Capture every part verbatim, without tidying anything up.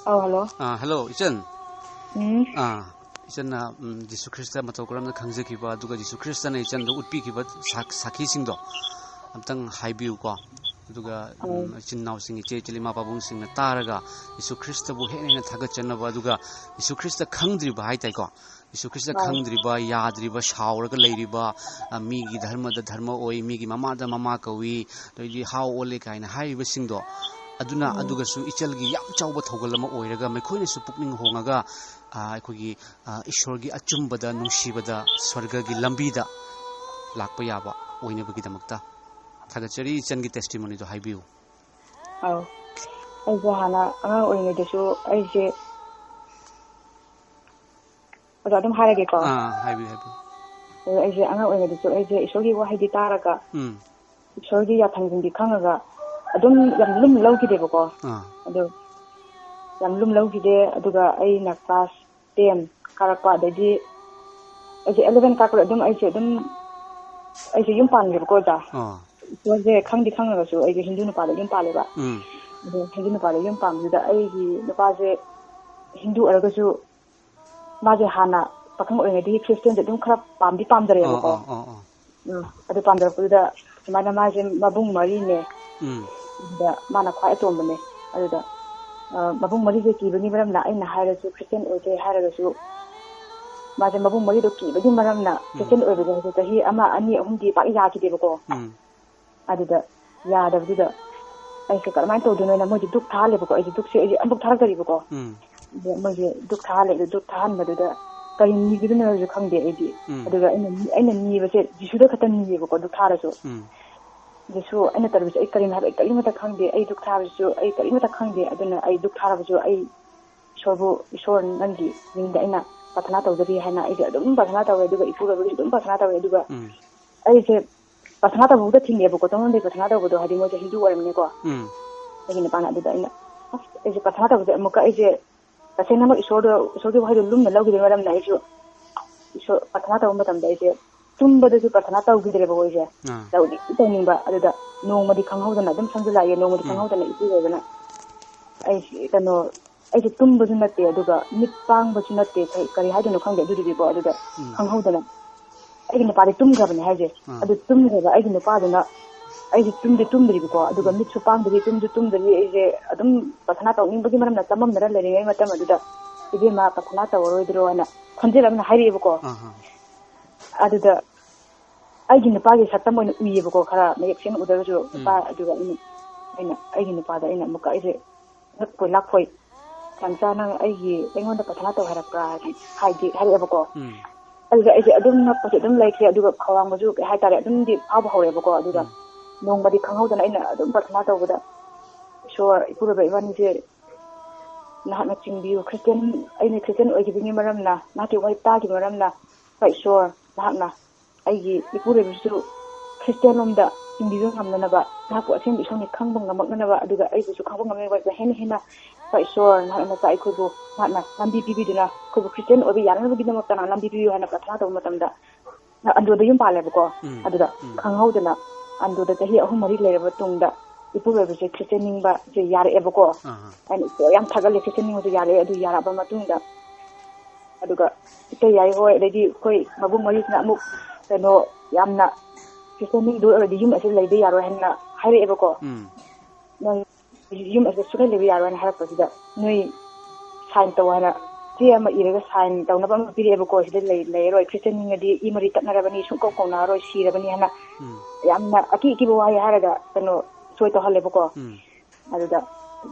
ꯑꯧ, ꯍꯜꯂꯣ꯫ ꯑꯥ, ꯍꯜꯂꯣ, ꯏꯆꯟ꯫ ꯎꯝ꯫ ꯑꯥ, ꯏꯆꯟꯅ, ꯎꯝ, Jesus Christ ꯃꯇꯧ ꯀꯔꯝꯅ ꯈꯪꯖꯈꯤꯕ, ꯑꯗꯨꯒ ꯖꯤꯁꯨ ꯈ꯭ꯔꯤꯁꯇꯅ ꯏꯆꯟꯗ ꯎꯠꯄꯤꯈꯤꯕ ꯁꯥ-, ꯁꯥꯈꯤꯁꯤꯡꯗꯣ ꯑꯝꯇꯪ ꯍꯥꯏꯕꯤꯌꯨꯀꯣ꯫ ꯑꯗꯨꯒ, ꯎꯝ, ꯑꯧ꯫ ꯏꯆꯤꯟ ꯏꯅꯥꯎꯁꯤꯡ, ꯏꯆꯦ ꯏꯆꯤꯜ ꯏꯃꯥ ꯄꯥꯕꯨꯡꯁꯤꯡꯅ ꯇꯥꯔꯒ ꯖꯤꯁꯨ ꯈ꯭ꯔꯤꯁꯇꯕꯨ ꯍꯦꯟꯅ ꯍꯦꯟꯅ ꯊꯥꯒꯠꯆꯅꯕ, ꯑꯗꯨꯒ ꯖꯤꯁꯨ ꯈ꯭ꯔꯤꯁꯇ ꯈꯪꯗ꯭ꯔꯤꯕ ꯍꯥꯏ ꯇꯥꯏꯀꯣ, ꯖꯤꯁꯨ ꯈ꯭ꯔꯤꯁꯇ ꯑꯧ꯫ ꯈꯪꯗ꯭ꯔꯤꯕ, ꯌꯥꯗ꯭ꯔꯤꯕ, ꯁꯥꯎꯔꯒ ꯂꯩꯔꯤꯕ, ꯑ, ꯃꯤꯒꯤ ꯙꯔꯃꯗ ꯙꯔꯃ ꯑꯣꯏ, ꯃꯤꯒꯤ ꯃꯃꯥꯗ ꯃꯃꯥ ꯀꯧꯏ, ꯑꯗꯩꯗꯤ ꯍꯥꯎ ꯑꯣꯜꯂꯦ ꯀꯥꯏꯅ ꯍꯥꯏꯔꯤꯕꯁꯤꯡꯗꯣ, ꯑꯗꯨꯅ, ꯎꯝ꯫ ꯑꯗꯨꯒꯁꯨ ꯏꯆꯜꯒꯤ ꯌꯥꯝ ꯆꯥꯎꯕ ꯊꯧꯒꯜ ꯑꯃ ꯑꯣꯏꯔꯒ, ꯃꯈꯣꯏꯅꯁꯨ ꯄꯨꯛꯅꯤꯡ ꯍꯣꯡꯉꯒ, ꯑ, ꯑꯩꯈꯣꯏꯒꯤ, ꯑ, ꯏꯁꯣꯔꯒꯤ ꯑꯆꯨꯝꯕꯗ, ꯅꯨꯡꯁꯤꯕꯗ, ꯁ꯭ꯋꯔꯒꯒꯤ ꯂꯝꯕꯤꯗ ꯂꯥꯛꯄ ꯌꯥꯕ ꯑꯣꯏꯅꯕꯒꯤꯗꯃꯛꯇ ꯊꯥꯒꯠꯆꯔꯤ꯫ ꯏꯆꯟꯒꯤ testimonyꯗꯣ ꯍꯥꯏꯕꯤꯌꯨ꯫ ꯑꯧ꯫ ꯑꯩꯁꯦ ꯍꯥꯟꯅ ꯑꯉꯥꯡ ꯑꯣꯏꯔꯤꯉꯩꯗꯁꯨ ꯑꯩꯁꯦ, ꯑꯣꯖꯥ, ꯑꯗꯨꯝ ꯍꯥꯏꯔꯒꯦꯀꯣ꯫ ꯑꯥ, ꯍꯥꯏꯕꯤꯌꯨ, ꯍꯥꯏꯕꯤꯌꯨ꯫ ꯑꯗꯣ ꯑꯩꯁꯦ ꯑꯉꯥꯡ ꯑꯣꯏꯔꯤꯉꯩꯗꯁꯨ ꯑꯩꯁꯦ ꯏꯁꯣꯔꯒꯤ ꯋꯥꯍꯩꯗꯤ ꯇꯥꯔꯒ, ꯎꯝ꯫ ꯏꯁꯣꯔꯒꯤ ꯌꯥꯊꯪꯁꯤꯡꯗꯤ ꯈꯪꯉꯒ ꯑꯗꯨꯝ ꯌꯥꯝ ꯂꯨꯝꯅ ꯂꯧꯈꯤꯗꯦꯕꯀꯣ꯫ ꯑꯥ꯫ ꯑꯗꯣ ꯌꯥꯝ ꯂꯨꯝ ꯂꯧꯈꯤꯗꯦ꯫ ꯑꯗꯨꯒ ꯑꯩꯅ class ten ꯀꯥꯔꯛꯄ, ꯑꯗꯩꯗꯤ ꯑꯩꯁꯦ eleven ꯀꯥꯔꯛꯄꯗ ꯑꯗꯨꯝ ꯑꯩꯁꯦ ꯑꯗꯨꯝ ꯑꯩꯁꯦ ꯌꯨꯝ ꯄꯥꯟꯈ꯭ꯔꯦꯕꯀꯣ, ꯑꯣꯖꯥ꯫ ꯑꯥ꯫ ꯏꯁꯣꯔꯁꯦ ꯈꯪꯗꯤ ꯈꯪꯉꯒꯁꯨ ꯑꯩꯁꯦ ꯍꯤꯟꯗꯨ ꯅꯨꯄꯥꯗ ꯌꯨꯝ ꯄꯥꯜꯂꯦꯕ꯫ ꯎꯝ꯫ ꯑꯗꯣ ꯍꯤꯟꯗꯨ ꯅꯨꯄꯥꯗ ꯌꯨꯝ ꯄꯥꯟꯕꯗꯨꯗ ꯑꯩꯒꯤ ꯅꯨꯄꯥꯁꯦ ꯍꯤꯟꯗꯨ ꯑꯣꯏꯔꯒꯁꯨ ꯃꯥꯁꯦ ꯍꯥꯟꯅ ꯄꯥꯈꯪ ꯑꯣꯏꯔꯤꯉꯩꯗꯒꯤ ꯈ꯭ꯔꯤꯁꯇꯦꯟꯁꯦ ꯑꯗꯨꯝ ꯈꯔ ꯄꯥꯝꯗꯤ ꯄꯥꯝꯖꯔꯦꯕꯀꯣ꯫ ꯑꯣ, ꯑꯣ, ꯑꯣ꯫ ꯎꯝ, ꯑꯗꯨ ꯄꯥꯝꯖꯔꯛꯄꯗꯨꯗ ꯁꯨꯃꯥꯏꯅ ꯃꯥꯁꯦ ꯃꯕꯨꯡ ꯃꯔꯤꯅꯦ꯫ ꯎꯝ꯫ ꯑꯗꯨꯗ ꯃꯥꯅ ꯈ꯭ꯋꯥꯏ ꯑꯇꯣꯝꯕꯅꯦ꯫ ꯑꯗꯨꯗ, ꯑ, ꯃꯕꯨꯡ ꯃꯔꯤꯁꯦ ꯀꯤꯕꯒꯤ ꯃꯔꯝꯅ ꯑꯩꯅ ꯍꯥꯏꯔꯁꯨ, ꯈ꯭ꯔꯤꯁꯇꯦꯟ ꯑꯣꯏꯗꯦ ꯍꯥꯏꯔꯒꯁꯨ, ꯃꯥꯁꯦ ꯃꯕꯨꯡ ꯃꯔꯤꯗꯣ ꯀꯤꯕꯒꯤ ꯃꯔꯝꯅ ꯎꯝ꯫ ꯈ꯭ꯔꯤꯁꯇꯦꯟ ꯑꯣꯏꯕꯁꯦ ꯍꯧꯖꯤꯛ ꯆꯍꯤ ꯑꯃ, ꯑꯅꯤ, ꯑꯍꯨꯝꯗꯤ ꯄꯥꯛ ꯌꯥꯈꯤꯗꯦꯕꯀꯣ꯫ ꯎꯝ꯫ ꯑꯗꯨꯗ ꯌꯥꯗꯕꯗꯨꯗ ꯑꯩꯁꯦ ꯀꯔꯝꯍꯥꯏꯅ ꯇꯧꯗꯣꯏꯅꯣꯅ ꯃꯣꯏꯁꯦ ꯙꯨꯛ ꯊꯥꯍꯜꯂꯦꯕꯀꯣ꯫ ꯑꯩꯁꯦ ꯙꯨꯛꯁꯦ ꯑꯩꯁꯦ ꯑꯃꯨꯛ ꯊꯥꯔꯛꯇꯔꯤꯕꯀꯣ꯫ ꯎꯝ꯫ ꯑꯗ ꯃꯣꯏꯁꯦ ꯙꯨꯛ ꯊꯥꯍꯜꯂꯦ꯫ ꯑꯗꯨ ꯙꯨꯛ ꯊꯥꯍꯟꯕꯗꯨꯗ ꯀꯔꯤ ꯅꯤꯒꯗꯣꯏꯅꯣꯁꯨ ꯈꯪꯗꯦ ꯑꯩꯗꯤ꯫ ꯎꯝ꯫ ꯑꯗꯨꯒ ꯑꯩꯅ ꯅꯤ-, ꯑꯩꯅ ꯅꯤꯕꯁꯦ ꯖꯤꯁꯨꯗ ꯈꯛꯇ ꯅꯤꯌꯦꯕꯀꯣ, ꯙꯨꯛ ꯊꯥꯔꯁꯨ꯫ ꯎꯝ꯫ ꯖꯤꯁꯨ, ꯑꯩꯅ ꯇꯧꯔꯤꯕꯁꯦ ꯑꯩ ꯀꯔꯤꯅꯣ ꯍꯥꯏꯕ ꯑꯩ ꯀꯔꯤꯃꯠꯇ ꯈꯪꯗꯦ꯫ ꯑꯩ ꯙꯨꯛ ꯊꯥꯕꯁꯤꯁꯨ ꯑꯩ ꯀꯔꯤꯃꯠꯇ ꯈꯪꯗꯦ꯫ ꯑꯗꯨꯅ ꯑꯩ ꯙꯨꯛ ꯊꯥꯔꯕꯁꯨ ꯑꯩ ꯏꯁꯣꯔꯕꯨ, "ꯏꯁꯣꯔ, ꯅꯪꯒꯤ ꯃꯤꯡꯗ ꯑꯩꯅ ꯄ꯭ꯔꯥꯊꯅꯥ ꯇꯧꯖꯔꯤ" ꯍꯥꯏꯅ ꯑꯩꯁꯦ ꯑꯗꯨꯝ ꯄ꯭ꯔꯥꯊꯅꯥ ꯇꯧꯋꯦ꯫ ꯑꯗꯨꯒ ꯏꯄꯨꯔꯣꯏꯕꯒꯤꯁꯨ ꯑꯗꯨꯝ ꯄ꯭ꯔꯥꯊꯅꯥ ꯇꯧꯋꯦ꯫ ꯑꯗꯨꯒ ꯎꯝ꯫ ꯑꯩꯁꯦ ꯄ꯭ꯔꯥꯊꯅꯥ ꯇꯧꯕꯕꯨꯗ ꯊꯤꯡꯉꯦꯕꯀꯣ, ꯇꯣꯉꯥꯟꯕ ꯄ꯭ꯔꯥꯊꯅꯥ ꯇꯧꯕꯗꯣ, ꯍꯥꯏꯗꯤ ꯃꯣꯏꯁꯦ ꯍꯤꯟꯗꯨ ꯑꯣꯏꯔꯝꯅꯤꯀꯣ꯫ ꯎꯝ꯫ ꯑꯩꯒꯤ ꯅꯨꯄꯥꯅ꯫ ꯑꯗꯨꯗ ꯑꯩꯅ, ꯑꯁ, ꯑꯩꯁꯦ ꯄ꯭ꯔꯥꯊꯅꯥ ꯇꯧꯕꯁꯦ ꯑꯃꯨꯛꯀ ꯑꯩꯁꯦ ꯇꯁꯦꯡꯅꯃꯛ ꯏꯁꯣꯔꯗꯣ, ꯏꯁꯣꯔꯒꯤ ꯋꯥꯍꯩꯗꯣ ꯂꯨꯝꯅ ꯂꯧꯈꯤꯕꯒꯤ ꯃꯔꯝꯅ ꯑꯩꯁꯨ ꯏꯁꯣꯔ ꯄ꯭ꯔꯥꯊꯅꯥ ꯇꯧꯕ ꯃꯇꯝꯗ ꯑꯩꯁꯦ ꯇꯨꯝꯕꯗꯁꯨ ꯄ꯭ꯔꯥꯊꯅꯥ ꯇꯧꯈꯤꯗ꯭ꯔꯦꯕꯀꯣ ꯑꯩꯁꯦ꯫ ꯑꯥ꯫ ꯇꯧꯗꯤ ꯇꯧꯅꯤꯡꯕ꯫ ꯑꯗꯨꯗ ꯅꯣꯡꯃꯗꯤ ꯈꯪꯍꯧꯗꯅ ꯑꯗꯨꯝ ꯁꯝꯖꯤꯜꯂꯛꯑꯒꯦ, ꯅꯣꯡꯃꯗꯤ ꯎꯝ꯫ ꯈꯪꯍꯧꯗꯅ ꯏꯄꯨꯔꯣꯏꯕꯅ ꯑꯩ ꯀꯩꯅꯣ ꯑꯩꯁꯦ ꯇꯨꯝꯕꯁꯨ ꯅꯠꯇꯦ, ꯑꯗꯨꯒ ꯃꯤꯠ ꯄꯥꯡꯕꯁꯨ ꯅꯠꯇꯦ, ꯀꯩ-, ꯀꯔꯤ ꯍꯥꯏꯗꯣꯏꯅꯣ ꯈꯪꯗꯦ꯫ ꯑꯗꯨꯗꯨꯒꯤꯀꯣ, ꯑꯗꯨꯗ ꯎꯝ. ꯈꯪꯍꯧꯗꯅ ꯑꯩꯒꯤ ꯅꯨꯄꯥꯗꯤ ꯇꯨꯝꯈ꯭ꯔꯕꯅꯦ ꯍꯥꯏꯁꯦ꯫ ꯑꯥ. ꯑꯗꯨ ꯇꯨꯝꯈ꯭ꯔꯒ ꯑꯩꯒꯤ ꯅꯨꯄꯥꯗꯨꯅ ꯑꯩꯁꯦ ꯇꯨꯝꯗꯤ ꯇꯨꯝꯗ꯭ꯔꯤꯕꯀꯣ, ꯑꯗꯨꯒ ꯃꯤꯠꯁꯨ ꯄꯥꯡꯗꯕꯤ, ꯇꯨꯝꯁꯨ ꯇꯨꯝꯗ꯭ꯔꯤ꯫ ꯑꯩꯁꯦ ꯑꯗꯨꯝ ꯄ꯭ꯔꯊꯅꯥ ꯇꯧꯅꯤꯡꯕꯒꯤ ꯃꯔꯝꯅ ꯆꯃꯝꯅꯔ ꯂꯩꯔꯤꯉꯩ ꯃꯇꯝ ꯑꯗꯨꯗ, "ꯏꯕꯦꯝꯃ, ꯄ꯭ꯔꯊꯅꯥ ꯇꯧꯔꯔꯣꯏꯗ꯭ꯔꯣ?" ꯍꯥꯏꯅ ꯈꯣꯟꯖꯦꯜ ꯑꯃꯅ ꯍꯥꯏꯔꯛꯑꯦꯕꯀꯣ꯫ ꯑꯍꯥ. ꯑꯗꯨꯗ ꯑꯩꯒꯤ ꯅꯨꯄꯥꯒꯤ ꯁꯛꯇꯝ ꯑꯣꯏꯅ ꯎꯏꯌꯦꯕꯀꯣ, ꯈꯔ ꯃꯌꯦꯛ ꯁꯦꯡꯅ ꯎꯗ꯭ꯔꯒꯁꯨ ꯅꯨꯄꯥ꯫ ꯑꯗꯨꯒ ꯑꯩꯅ, ꯑꯩꯅ ꯑꯩꯒꯤ ꯅꯨꯄꯥꯗ ꯑꯩꯅ ꯑꯃꯨꯛꯀ ꯑꯩꯁꯦ ꯉꯛꯄꯣꯏ ꯂꯥꯛꯄꯣꯏ, "ꯇꯥꯟꯆꯥ, ꯅꯪ ꯑꯩꯒꯤ, ꯑꯩꯉꯣꯟꯗ ꯄ꯭ꯔꯊꯅꯥ ꯇꯧ ꯍꯥꯏꯔꯛꯄ꯭ꯔꯥ?" ꯍꯥꯏꯗꯤ ꯍꯥꯏꯗꯤ ꯍꯥꯏꯔꯛꯑꯦꯕꯀꯣ꯫ ꯎꯝ. ꯑꯗꯨꯗ ꯑꯩꯁꯦ ꯑꯗꯨꯝ ꯉꯛꯄꯁꯦ ꯑꯗꯨꯝ ꯂꯩꯈ꯭ꯔꯦ, ꯑꯗꯨꯒ ꯈꯧꯔꯥꯡꯕꯁꯨ ꯀꯩ ꯍꯥꯏꯇꯥꯔꯦ, ꯑꯗꯨꯝꯗꯤ ꯐꯥꯎꯕ ꯍꯧꯔꯦꯕꯀꯣ꯫ ꯑꯗꯨꯒ ꯎꯝ. ꯅꯣꯡꯃꯗꯤ ꯈꯪꯍꯧꯗꯅ ꯑꯩꯅ ꯑꯗꯨꯝ ꯄ꯭ꯔꯊꯅꯥ ꯇꯧꯕꯗ, "ꯏꯁꯣꯔ, ꯏꯄꯨꯔꯣꯏꯕ ꯏꯕꯥꯅꯤꯁꯦ ꯅꯍꯥꯛꯅ ꯆꯤꯡꯕꯤꯌꯨ, ꯈ꯭ꯔꯤꯁꯇꯤꯌꯥꯟ, ꯑꯩꯅ ꯈ꯭ꯔꯤꯁꯇꯤꯌꯥꯟ ꯑꯣꯏꯈꯤꯕꯒꯤ ꯃꯔꯝꯅ, ꯅꯍꯥꯛꯀꯤ ꯋꯥꯍꯩ ꯇꯥꯈꯤꯕ ꯃꯔꯝꯅ, ꯏꯄꯥ ꯏꯁꯣꯔ, ꯅꯍꯥꯛꯅ ꯑꯩꯒꯤ ꯏꯄꯨꯔꯣꯏꯕꯁꯨ ꯈ꯭ꯔꯤꯁꯇꯤꯌꯥꯟ ꯂꯣꯝꯗ ꯆꯤꯡꯕꯤꯕ ꯉꯝꯅꯅꯕ, ꯅꯍꯥꯛꯄꯨ ꯑꯁꯦꯡꯕ ꯏꯁꯣꯔꯅꯤ ꯈꯪꯕ ꯉꯝꯃꯛꯅꯅꯕ, ꯑꯗꯨꯒ ꯑꯩꯕꯨꯁꯨ ꯈꯪꯕ ꯉꯝꯅꯅꯕ, ꯍꯦꯟꯅ ꯍꯦꯟꯅ, ꯏꯄꯥ ꯏꯁꯣꯔ, ꯅꯍꯥꯛꯅ ꯅꯆꯥ ꯑꯩꯈꯣꯏꯕꯨ ꯅꯍꯥꯛꯅ ꯂꯝꯕꯤ ꯄꯤꯕꯤꯗꯨꯅ, ꯑꯩꯈꯣꯏꯕꯨ ꯈ꯭ꯔꯤꯁꯇꯤꯌꯥꯟ ꯑꯣꯏꯕ ꯌꯥꯅꯅꯕꯒꯤꯗꯃꯛꯇ ꯅꯍꯥꯛꯅ ꯂꯝꯕꯤ ꯄꯤꯕꯤꯌꯨ" ꯍꯥꯏꯅ ꯄ꯭ꯔꯊꯅꯥ ꯇꯧꯕ ꯃꯇꯝꯗ, ꯑꯟꯗ꯭ꯔꯣꯗ ꯌꯨꯝ ꯄꯥꯜꯂꯦꯕꯀꯣ꯫ ꯎꯝ. ꯑꯗꯨꯗ ꯎꯝ. ꯈꯪꯍꯧꯗꯅ ꯑꯟꯗ꯭ꯔꯣꯗ ꯆꯍꯤ ꯑꯍꯨꯝ ꯃꯔꯤ ꯂꯩꯔꯕ ꯇꯨꯡꯗ ꯏꯄꯨꯔꯣꯏꯕꯁꯦ ꯈ꯭ꯔꯤꯁꯇꯤꯌꯥꯟ ꯅꯤꯡꯕꯁꯦ ꯌꯥꯔꯛꯑꯦꯕꯀꯣ꯫ ꯑꯍꯥ. ꯑꯩꯅ ꯏꯁꯣꯔ ꯌꯥꯝ ꯊꯥꯒꯠꯂꯦ, ꯈ꯭ꯔꯤꯁꯇꯤꯌꯥꯟ ꯅꯤꯡꯕꯁꯦ ꯌꯥꯔꯛꯑꯦ꯫ ꯑꯗꯨ ꯌꯥꯔꯛꯑꯕ ꯃꯇꯨꯡꯗ, ꯑꯗꯨꯒ ꯏꯇꯩ ꯌꯥꯏ ꯍꯣꯏ, ꯑꯗꯩꯗꯤ ꯑꯩꯈꯣꯏ ꯃꯕꯨꯡ ꯃꯧꯔꯨꯕꯤꯁꯤꯅ ꯑꯃꯨꯛ ꯀꯩꯅꯣ, ꯌꯥꯝꯅ ꯈ꯭ꯔꯤꯁꯇꯤꯌꯥꯟ ꯅꯤꯡꯗꯣꯏ ꯑꯣꯏꯔꯗꯤ ꯌꯨꯝ ꯑꯁꯤꯗ ꯂꯩꯕ ꯌꯥꯔꯣꯏ ꯍꯥꯏꯅ ꯍꯥꯏꯔꯛꯑꯦꯕꯀꯣ꯫ ꯎꯝ. "ꯅꯪ ꯌꯨꯝ ꯑꯁꯤꯗ ꯁꯨꯡꯂꯩ ꯂꯩꯕ ꯌꯥꯔꯣꯏ" ꯍꯥꯏꯅ ꯍꯥꯏꯔꯛꯄꯁꯤꯗ, "ꯅꯣꯏ ꯁꯥꯏꯟ ꯇꯧ" ꯍꯥꯏꯅ ꯆꯦ ꯑꯃ ꯏꯔꯒ ꯁꯥꯏꯟ ꯇꯧꯅꯕ ꯑꯃ ꯄꯤꯔꯛꯑꯦꯕꯀꯣ꯫ "ꯁꯤꯗ ꯂꯩ-, ꯂꯩꯔꯔꯣꯏ, ꯈ꯭ꯔꯤꯁꯇꯤꯌꯥꯟ ꯅꯤꯡꯉꯗꯤ ꯏ ꯃꯔꯤ ꯇꯠꯅꯔꯕꯅꯤ, ꯁꯨꯡꯀꯧ ꯀꯧꯅꯔꯔꯣꯏ, ꯁꯤꯔꯕꯅꯤ" ꯍꯥꯏꯅ ꯎꯝ. ꯌꯥꯝꯅ ꯑꯀꯤ ꯑꯀꯤꯕ ꯋꯥꯍꯩ ꯍꯥꯏꯔꯒ ꯀꯩꯅꯣ ꯁꯣꯏ ꯇꯧꯍꯜꯂꯦꯕꯀꯣ꯫ ꯎꯝ. ꯑꯗꯨꯗ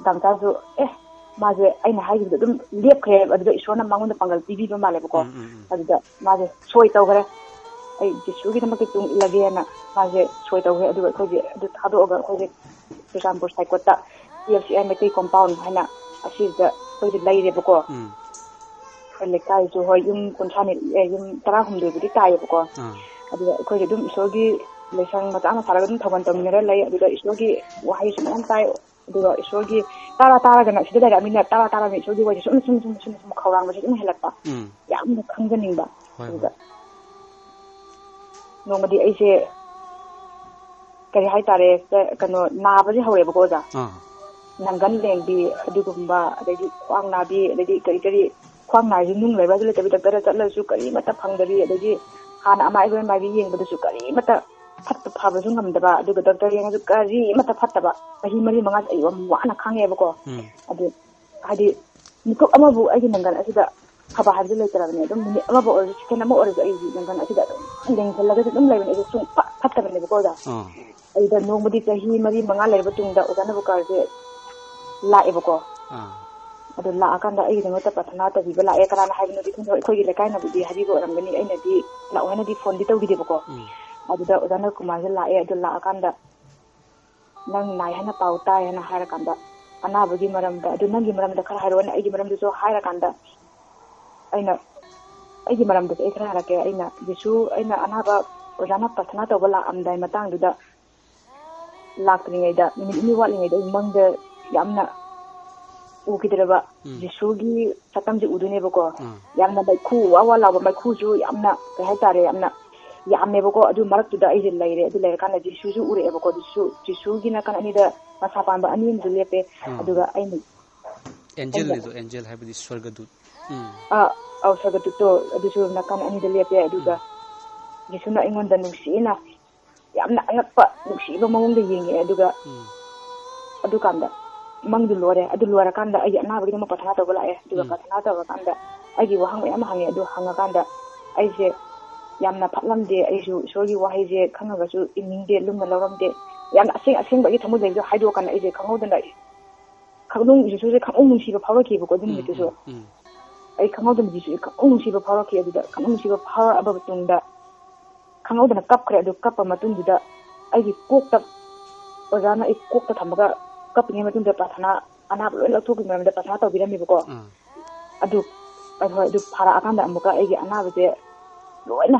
ꯗꯥꯝꯆꯥꯁꯨ, ꯑꯦ, ꯃꯥꯁꯦ ꯑꯩꯅ ꯍꯥꯏꯈꯤꯕꯗ ꯑꯗꯨꯝ ꯂꯦꯞꯈ꯭ꯔꯦ꯫ ꯑꯗꯨꯗ ꯏꯁꯣꯔꯅ ꯃꯉꯣꯟꯗ ꯄꯥꯡꯒꯜ ꯄꯤꯕꯤꯕ ꯃꯥꯜꯂꯦꯕꯀꯣ꯫ ꯎꯝ, ꯎꯝ, ꯎꯝ. ꯑꯗꯨꯗ ꯃꯥꯁꯦ ꯁꯣꯏ ꯇꯧꯈ꯭ꯔꯦ, "ꯑꯩ ꯖꯤꯁꯨꯒꯤꯗꯃꯛꯇ ꯇꯨꯡ ꯏꯜꯂꯒꯦꯅ" ꯃꯥꯁꯦ ꯁꯣꯏ ꯇꯧꯈ꯭ꯔꯦ꯫ ꯑꯗꯨꯒ ꯑꯩꯈꯣꯏꯁꯦ ꯑꯗꯨ ꯊꯥꯗꯣꯛꯑꯒ ꯑꯩꯈꯣꯏꯁꯦ Churachandpur ꯁꯥꯏꯀꯣꯠꯇ P L C I Meitei ꯀꯣꯝꯄꯥꯎꯟ ꯍꯥꯏꯅ ꯑꯁꯤꯗ ꯑꯩꯈꯣꯏꯁꯦ ꯂꯩꯔꯦꯕꯀꯣ꯫ ꯎꯝ. ꯑꯩꯈꯣꯏ ꯂꯩꯀꯥꯏꯁꯨ ꯍꯣꯏ ꯌꯨꯝ ꯀꯨꯟꯊ꯭ꯔꯥꯅꯤ, ꯑꯦ, ꯌꯨꯝ ꯇꯔꯥꯍꯨꯝꯗꯣꯏꯕꯨꯗꯤ ꯇꯥꯏꯌꯦꯕꯀꯣ꯫ ꯑꯥ. ꯑꯗꯨꯒ ꯑꯩꯈꯣꯏꯁꯦ ꯑꯗꯨꯝ ꯏꯁꯣꯔꯒꯤ ꯂꯥꯏꯁꯪ ꯃꯆꯥ ꯑꯃ ꯁꯥꯔꯒ ꯑꯗꯨꯝ ꯊꯧꯒꯜ ꯇꯧꯃꯤꯟꯅꯔ ꯂꯩ꯫ ꯑꯗꯨꯗ ꯏꯁꯣꯔꯒꯤ ꯋꯥꯍꯩꯁꯨ ꯃꯌꯥꯝ ꯇꯥꯏ꯫ ꯑꯗꯨꯒ ꯏꯁꯣꯔꯒꯤ ꯇꯥꯔ ꯇꯥꯔꯒꯅ, ꯁꯤꯗ ꯂꯩꯔꯛꯑꯃꯤꯅ ꯇꯥꯔ ꯇꯥꯔꯒꯅ ꯏꯁꯣꯔꯒꯤ ꯋꯥꯍꯩꯁꯦ ꯁꯨꯝ ꯁꯨꯝ ꯁꯨꯝ ꯁꯨꯝ ꯁꯨꯝ ꯈꯧꯔꯥꯡꯕꯁꯦ ꯑꯗꯨꯝ ꯍꯦꯜꯂꯛꯄ꯫ ꯎꯝ. ꯌꯥꯝꯅ ꯈꯪꯖꯅꯤꯡꯕ꯫ ꯍꯣꯏ, ꯑꯗꯨꯗ ꯅꯣꯡꯃꯗꯤ ꯑꯩꯁꯦ ꯀꯔꯤ ꯍꯥꯏꯇꯥꯔꯦ, ꯀꯩꯅꯣ, ꯅꯥꯕꯁꯦ ꯍꯧꯔꯦꯕꯀꯣ, ꯑꯣꯖꯥ꯫ ꯑꯥ. ꯅꯪꯒꯟ ꯂꯦꯡꯕꯤ ꯑꯗꯨꯒꯨꯝꯕ, ꯑꯗꯩꯗꯤ ꯈ꯭ꯋꯥꯡ ꯅꯥꯕꯤ, ꯑꯗꯩꯗꯤ ꯀꯔꯤ ꯀꯔꯤ, ꯈ꯭ꯋꯥꯡ ꯅꯥꯔꯤꯁꯨ ꯅꯨꯡ ꯂꯩꯕ꯭ꯔꯥ ꯑꯗꯨ ꯂꯩꯇꯕꯤ ꯗꯣꯛꯇꯔꯗ ꯆꯠꯂꯁꯨ ꯀꯔꯤꯃꯠꯇ ꯐꯪꯗꯕꯤ, ꯑꯗꯩꯗꯤ ꯍꯥꯟꯅ ꯑꯃꯥꯏꯕ ꯃꯥꯏꯕꯤ ꯌꯦꯡꯕꯗꯁꯨ ꯀꯔꯤꯃꯠꯇ ꯐꯠꯇ ꯐꯕꯁꯨ ꯉꯝꯗꯕ, ꯑꯗꯨꯒ ꯗꯣꯛꯇꯔ ꯌꯦꯡꯉꯁꯨ ꯀꯔꯤꯃꯠꯇ ꯐꯠꯇꯕ, ꯆꯍꯤ ꯃꯔꯤ ꯃꯉꯥ ꯑꯩ ꯌꯥꯝ ꯋꯥꯅ ꯈꯥꯡꯉꯦꯕꯀꯣ꯫ ꯎꯝ꯫ ꯑꯗꯨ ꯍꯥꯏꯗꯤ ꯃꯤꯀꯨꯞ ꯑꯃꯕꯨ ꯑꯩꯒꯤ ꯅꯪꯒꯟ ꯑꯁꯤꯗ ꯐꯕ ꯍꯥꯏꯕꯗꯨ ꯂꯩꯇ꯭ꯔꯕꯅꯦ꯫ ꯑꯗꯨꯝ ꯃꯤꯅꯤꯠ ꯑꯃꯕꯨ ꯑꯣꯏꯔꯁꯨ, ꯁꯦꯀꯦꯟ ꯑꯃ ꯑꯣꯏꯔꯁꯨ ꯑꯩꯒꯤ ꯅꯪꯒꯟ ꯑꯁꯤꯗ ꯑꯗꯨꯝ ꯂꯦꯡꯁꯤꯜꯂꯒꯁꯨ ꯑꯗꯨꯝ ꯂꯩꯕꯅꯦ꯫ ꯑꯩꯁꯦ ꯁꯨꯡꯐꯠ ꯐꯠꯇꯕꯅꯦꯕꯀꯣ ꯑꯣꯖꯥ꯫ ꯑꯥ꯫ ꯑꯗꯨꯗ ꯅꯣꯡꯃꯗꯤ ꯆꯍꯤ ꯃꯔꯤ ꯃꯉꯥ ꯂꯩꯔꯕ ꯇꯨꯡꯗ ꯑꯣꯖꯥ ꯅꯕꯨꯀꯥꯔꯁꯦ ꯂꯥꯛꯑꯦꯕꯀꯣ꯫ ꯑꯥ꯫ ꯑꯗꯨ ꯂꯥꯛꯑꯀꯥꯟꯗ ꯑꯩꯒꯤꯗꯃꯛꯇ ꯄ꯭ꯔꯥꯊꯅꯥ ꯇꯧꯕꯤꯕ ꯂꯥꯛꯑꯦ꯫ ꯀꯅꯥꯅ ꯍꯥꯏꯕꯅꯣꯗꯤ ꯈꯪꯗꯦ, ꯑꯩꯈꯣꯏꯒꯤ ꯂꯩꯀꯥꯏꯅꯕꯨꯗꯤ ꯍꯥꯏꯕꯤꯕ ꯑꯣꯏꯔꯝꯒꯅꯤ, ꯑꯩꯅꯗꯤ ꯂꯥꯛꯑꯣ ꯍꯥꯏꯅꯗꯤ ꯐꯣꯟꯗꯤ ꯇꯧꯈꯤꯗꯦꯕꯀꯣ꯫ ꯎꯝ꯫ ꯑꯗꯨꯗ ꯑꯣꯖꯥ ꯅꯕꯀꯨꯃꯥꯔꯁꯦ ꯂꯥꯛꯑꯦ꯫ ꯑꯗꯨ ꯂꯥꯛꯑꯀꯥꯟꯗ "ꯅꯪ ꯅꯥꯏ ꯍꯥꯏꯅ ꯄꯥꯎ ꯇꯥꯏ" ꯍꯥꯏꯅ ꯍꯥꯏꯔꯀꯥꯟꯗ, "ꯑꯅꯥꯕꯒꯤ ꯃꯔꯝꯗ, ꯑꯗꯨ ꯅꯪꯒꯤ ꯃꯔꯝꯗ ꯈꯔ ꯍꯥꯏꯔꯛꯑꯣꯅꯦ, ꯑꯩꯒꯤ ꯃꯔꯝꯗꯁꯨ" ꯍꯥꯏꯔꯀꯥꯟꯗ, ꯑꯩꯅ, ꯑꯩꯒꯤ ꯃꯔꯝꯗꯁꯨ ꯑꯩ ꯈꯔ ꯍꯥꯏꯔꯛꯀꯦ꯫ ꯑꯩꯅ ꯖꯤꯁꯨ, ꯑꯩꯅ ꯑꯅꯥꯕ ꯑꯣꯖꯥꯅ ꯄ꯭ꯔꯥꯊꯅꯥ ꯇꯧꯕ ꯂꯥꯛꯑꯝꯗꯥꯏ ꯃꯇꯥꯡꯗꯨꯗ, ꯂꯥꯛꯇ꯭ꯔꯤꯉꯩꯗ, ꯅꯨꯃꯤꯠ ꯅꯤꯅꯤ ꯋꯥꯠꯂꯤꯉꯩꯗ ꯑꯩ ꯃꯪꯗ ꯌꯥꯝꯅ ꯎꯈꯤꯗ꯭ꯔꯕ ꯎꯝ꯫ ꯖꯤꯁꯨꯒꯤ ꯁꯛꯇꯝꯁꯦ ꯎꯗꯣꯏꯅꯦꯕꯀꯣ꯫ ꯎꯝ꯫ ꯌꯥꯝꯅ ꯃꯩꯈꯨ ꯋꯥ ꯋꯥ ꯂꯥꯎꯕ, ꯃꯩꯈꯨꯁꯨ ꯌꯥꯝꯅ, ꯀꯩ ꯍꯥꯏꯇꯥꯔꯦ, ꯌꯥꯝꯅ ꯌꯥꯝꯃꯦꯕꯀꯣ꯫ ꯑꯗꯨ ꯃꯔꯛꯇꯨꯗ ꯑꯩꯁꯦ ꯂꯩꯔꯦ꯫ ꯑꯗꯨ ꯂꯩꯔꯀꯥꯟꯗ ꯖꯤꯁꯨꯁꯨ ꯎꯔꯛꯑꯦꯕꯀꯣ꯫ ꯖꯤꯁꯨ, ꯖꯤꯁꯨꯒꯤ ꯅꯥꯀꯟ ꯑꯅꯤꯗ ꯃꯁꯥ ꯄꯥꯟꯕ ꯑꯅꯤ ꯑꯃꯁꯨ ꯂꯦꯞꯄꯦ꯫ ꯎꯝ꯫ ꯑꯗꯨꯒ ꯑꯩꯅ, ꯑꯦꯟꯖꯦꯜꯅꯤꯗꯣ, ꯑꯦꯟꯖꯦꯜ ꯍꯥꯏꯕꯗꯤ ꯁ꯭ꯋꯔꯒꯗꯨꯠ꯫ ꯎꯝ꯫ ꯑꯥ, ꯑꯧ, ꯁ꯭ꯋꯔꯒꯗꯨꯠꯇꯣ ꯑꯗꯨꯁꯨ ꯅꯥꯀꯟ ꯑꯅꯤꯗ ꯂꯦꯞꯄꯦ꯫ ꯑꯗꯨꯒ ꯎꯝ꯫ ꯖꯤꯁꯨꯅ ꯑꯩꯉꯣꯟꯗ ꯅꯨꯡꯁꯤꯅ, ꯌꯥꯝꯅ ꯑꯉꯛꯄ, ꯅꯨꯡꯁꯤꯕ ꯃꯑꯣꯡꯗ ꯌꯦꯡꯉꯦ꯫ ꯑꯗꯨꯒ ꯎꯝ꯫ ꯑꯗꯨꯀꯥꯟꯗ ꯃꯪꯗꯨ ꯂꯣꯏꯔꯦ꯫ ꯑꯗꯨ ꯂꯣꯏꯔꯀꯥꯟꯗ ꯑꯩꯒꯤ ꯑꯅꯥꯕꯒꯤꯗꯃꯛ ꯄ꯭ꯔꯥꯊꯅꯥ ꯇꯧꯕ ꯂꯥꯛꯑꯦ꯫ ꯑꯗꯨꯒ ꯎꯝ꯫ ꯄ꯭ꯔꯥꯊꯅꯥ ꯇꯧꯔꯀꯥꯟꯗ ꯑꯩꯒꯤ ꯋꯥꯍꯪ ꯃꯌꯥꯝ ꯑꯃ ꯍꯪꯉꯦ꯫ ꯑꯗꯨ ꯍꯪꯉꯀꯥꯟꯗ ꯑꯩꯁꯦ ꯌꯥꯝꯅ ꯐꯠꯂꯝꯗꯦ꯫ ꯑꯩꯁꯨ ꯏꯁꯣꯔꯒꯤ ꯋꯥꯍꯩꯁꯦ ꯈꯪꯉꯒꯁꯨ ꯏꯅꯤꯡꯗꯦ, ꯂꯨꯝꯅ ꯂꯧꯔꯝꯗꯦ꯫ ꯌꯥꯝꯅ ꯑꯁꯦꯡ ꯑꯁꯦꯡꯕ ꯑꯩꯒꯤ ꯊꯃꯣꯏꯗ ꯂꯩꯕꯗꯣ ꯍꯥꯏꯗꯣꯛꯑꯀꯥꯟꯗ ꯑꯩꯁꯦ ꯈꯪꯍꯧꯗꯅ ꯈꯪꯅꯨꯡ-, ꯖꯤꯁꯨꯁꯦ ꯈꯪꯅꯨꯡ ꯅꯨꯡꯁꯤꯕ ꯐꯥꯎꯔꯛꯈꯤꯕꯀꯣ ꯑꯗꯨ ꯎꯝ, ꯅꯨꯃꯤꯠꯇꯨꯁꯨ꯫ ꯎꯝ, ꯎꯝ꯫ ꯑꯩ ꯈꯪꯍꯧꯗꯅ ꯖꯤꯁꯨꯁꯦ ꯈꯪꯅꯨꯡ ꯅꯨꯡꯁꯤꯕ ꯐꯥꯎꯔꯛꯈꯤ꯫ ꯑꯗꯨꯗ ꯈꯪꯅꯨꯡ ꯅꯨꯡꯁꯤꯕ ꯐꯥꯎꯔꯛꯑꯕ ꯃꯇꯨꯡꯗ ꯈꯪꯍꯧꯗꯅ ꯀꯞꯈ꯭ꯔꯦ꯫ ꯑꯗꯨ ꯀꯞꯄ ꯃꯇꯨꯡꯗꯨꯗ ꯑꯩꯒꯤ ꯀꯣꯛꯇ, ꯑꯣꯖꯥꯅ ꯑꯩ ꯀꯣꯛꯇ ꯊꯝꯃꯒ ꯀꯞꯄꯤꯉꯩ ꯃꯇꯨꯡꯗ ꯄ꯭ꯔꯥꯊꯅꯥ, ꯑꯅꯥꯕ ꯂꯣꯏ ꯂꯧꯊꯣꯛꯈꯤꯕ ꯃꯔꯝꯗ ꯄ꯭ꯔꯥꯊꯅꯥ ꯇꯧꯕꯤꯔꯝꯃꯦꯕꯀꯣ꯫ ꯑꯥ꯫ ꯑꯗꯨ, ꯑꯗꯨ ꯍꯣꯏ, ꯑꯗꯨ ꯐꯔꯛꯑꯀꯥꯟꯗ ꯑꯃꯨꯛꯀ ꯑꯩꯒꯤ ꯑꯅꯥꯕꯁꯦ ꯂꯣꯏꯅ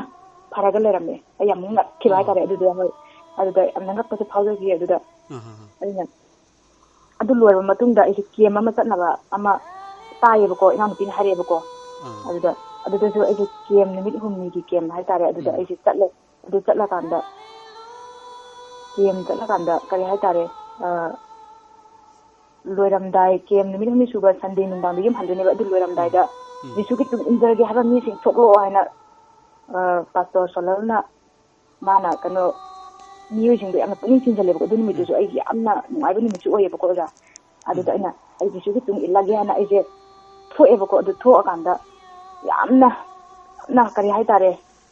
ꯐꯔꯒ ꯂꯩꯔꯝꯃꯦ꯫ ꯑꯩ ꯌꯥꯝ ꯉꯛꯈꯤꯕ ꯑꯥ꯫ ꯍꯥꯏꯇꯥꯔꯦ꯫ ꯑꯗꯨꯗ ꯍꯣꯏ, ꯑꯗꯨꯗ ꯌꯥꯝꯅ ꯉꯛꯄꯁꯨ ꯐꯥꯎꯖꯈꯤ꯫ ꯑꯗꯨꯗ ꯑꯥ, ꯑꯥ, ꯑꯥ꯫ ꯑꯩꯅ ꯑꯗꯨ ꯂꯣꯏꯔꯕ ꯃꯇꯨꯡꯗ ꯑꯩꯁꯦ ꯀꯦꯝ ꯑꯃ ꯆꯠꯅꯕ ꯑꯃ ꯇꯥꯏꯌꯦꯕꯀꯣ, ꯏꯅꯥꯎꯅꯨꯄꯤꯅ ꯍꯥꯏꯔꯛꯑꯦꯕꯀꯣ꯫ ꯑꯥ꯫ ꯑꯗꯨꯗ, ꯑꯗꯨꯗꯁꯨ ꯑꯩꯁꯦ ꯀꯦꯝ ꯅꯨꯃꯤꯠ ꯍꯨꯝꯅꯤꯒꯤ ꯀꯦꯝ ꯍꯥꯏꯇꯥꯔꯦ, ꯑꯗꯨꯗ ꯎꯝ꯫ ꯑꯩꯁꯦ ꯆꯠꯂꯦ꯫ ꯑꯗꯨ ꯆꯠꯂꯀꯥꯟꯗ, ꯀꯦꯝ ꯆꯠꯂꯀꯥꯟꯗ ꯀꯔꯤ ꯍꯥꯏꯇꯥꯔꯦ, ꯑ, ꯂꯣꯏꯔꯝꯗꯥꯏ, ꯀꯦꯝ ꯅꯨꯃꯤꯠ ꯍꯨꯝꯅꯤ ꯁꯨꯕ ꯁꯟꯗꯦ ꯅꯨꯡꯗꯥꯡꯗ ꯌꯨꯝ ꯍꯟꯗꯣꯏꯅꯦꯕ꯫ ꯑꯗꯨ ꯂꯣꯏꯔꯝꯗꯥꯏꯗ ꯎꯝ꯫ ꯖꯤꯁꯨꯒꯤ ꯇꯨꯡ ꯏꯟꯖꯒꯦ ꯍꯥꯏꯕ ꯃꯤꯁꯤꯡ ꯊꯣꯛꯂꯛꯑꯣ ꯍꯥꯏꯅ, ꯑ, ꯄꯥꯁꯇꯣꯔ ꯁꯣꯂꯜꯅ ꯃꯥꯅ ꯀꯩꯅꯣ ꯃꯤꯑꯣꯏꯁꯤꯡꯗꯣ ꯌꯥꯝꯅ ꯄꯨꯛꯅꯤꯡ ꯆꯤꯡꯁꯤꯜꯂꯦꯕꯀꯣ꯫ ꯑꯗꯨ ꯅꯨꯃꯤꯠꯇꯨꯁꯨ ꯎꯝ꯫ ꯑꯩꯒꯤ ꯌꯥꯝꯅ ꯅꯨꯡꯉꯥꯏꯕ ꯅꯨꯃꯤꯠꯁꯨ ꯑꯣꯏꯌꯦꯕꯀꯣ, ꯑꯣꯖꯥ꯫ ꯑꯗꯨꯗ ꯎꯝ꯫ ꯑꯩꯅ ꯑꯩ ꯖꯤꯁꯨꯒꯤ ꯇꯨꯡ ꯏꯜꯂꯒꯦ ꯍꯥꯏꯅ ꯑꯩꯁꯦ ꯊꯣꯛꯑꯦꯕꯀꯣ꯫ ꯑꯗꯨ ꯊꯣꯛꯑꯀꯥꯟꯗ ꯌꯥꯝꯅ, ꯌꯥꯝꯅ ꯀꯔꯤ ꯍꯥꯏꯇꯥꯔꯦ,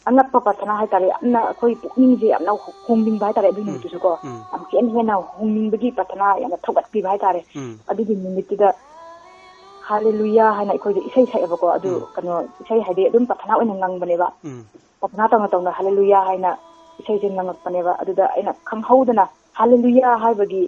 ꯑꯉꯛꯄ ꯄ꯭ꯔꯊꯅꯥ ꯍꯥꯏꯇꯥꯔꯦ, ꯌꯥꯝꯅ ꯑꯩꯈꯣꯏ ꯄꯨꯛꯅꯤꯡꯁꯦ ꯌꯥꯝꯅ ꯍꯣꯡꯅꯤꯡꯕ ꯍꯥꯏꯇꯥꯔꯦ꯫ ꯑꯗꯨ ꯎꯝ꯫ ꯅꯨꯃꯤꯠꯇꯨꯁꯨꯀꯣ ꯎꯝ꯫ ꯌꯥꯝ ꯍꯦꯟꯅ ꯍꯦꯟꯅ ꯍꯣꯡꯅꯤꯡꯕꯒꯤ ꯄ꯭ꯔꯊꯅꯥ ꯌꯥꯝꯅ ꯊꯧꯒꯠꯄꯤꯕ ꯍꯥꯏꯇꯥꯔꯦ꯫ ꯎꯝ꯫ ꯑꯗꯨꯒꯤ ꯅꯨꯃꯤꯠꯇꯨꯗ ꯍꯥꯂꯦꯂꯨꯌꯥ ꯍꯥꯏꯅ ꯑꯩꯈꯣꯏꯗ ꯏꯁꯩ ꯁꯛꯑꯦꯕꯀꯣ꯫ ꯑꯗꯨ ꯎꯝ꯫ ꯀꯩꯅꯣ, ꯏꯁꯩ ꯍꯥꯏꯗꯤ ꯑꯗꯨꯝ ꯄ꯭ꯔꯊꯅꯥ ꯑꯣꯏꯅ ꯉꯪꯕꯅꯦꯕ꯫ ꯎꯝ꯫ ꯄ꯭ꯔꯊꯅꯥ ꯇꯧꯅ ꯇꯧꯅ ꯍꯥꯂꯦꯂꯨꯌꯥ ꯍꯥꯏꯅ ꯏꯁꯩꯁꯦ ꯉꯪꯉꯛꯄꯅꯦꯕ꯫ ꯑꯗꯨꯗ ꯑꯩꯅ ꯈꯪꯍꯧꯗꯅ ꯍꯥꯂꯦꯂꯨꯌꯥ ꯍꯥꯏꯕꯒꯤ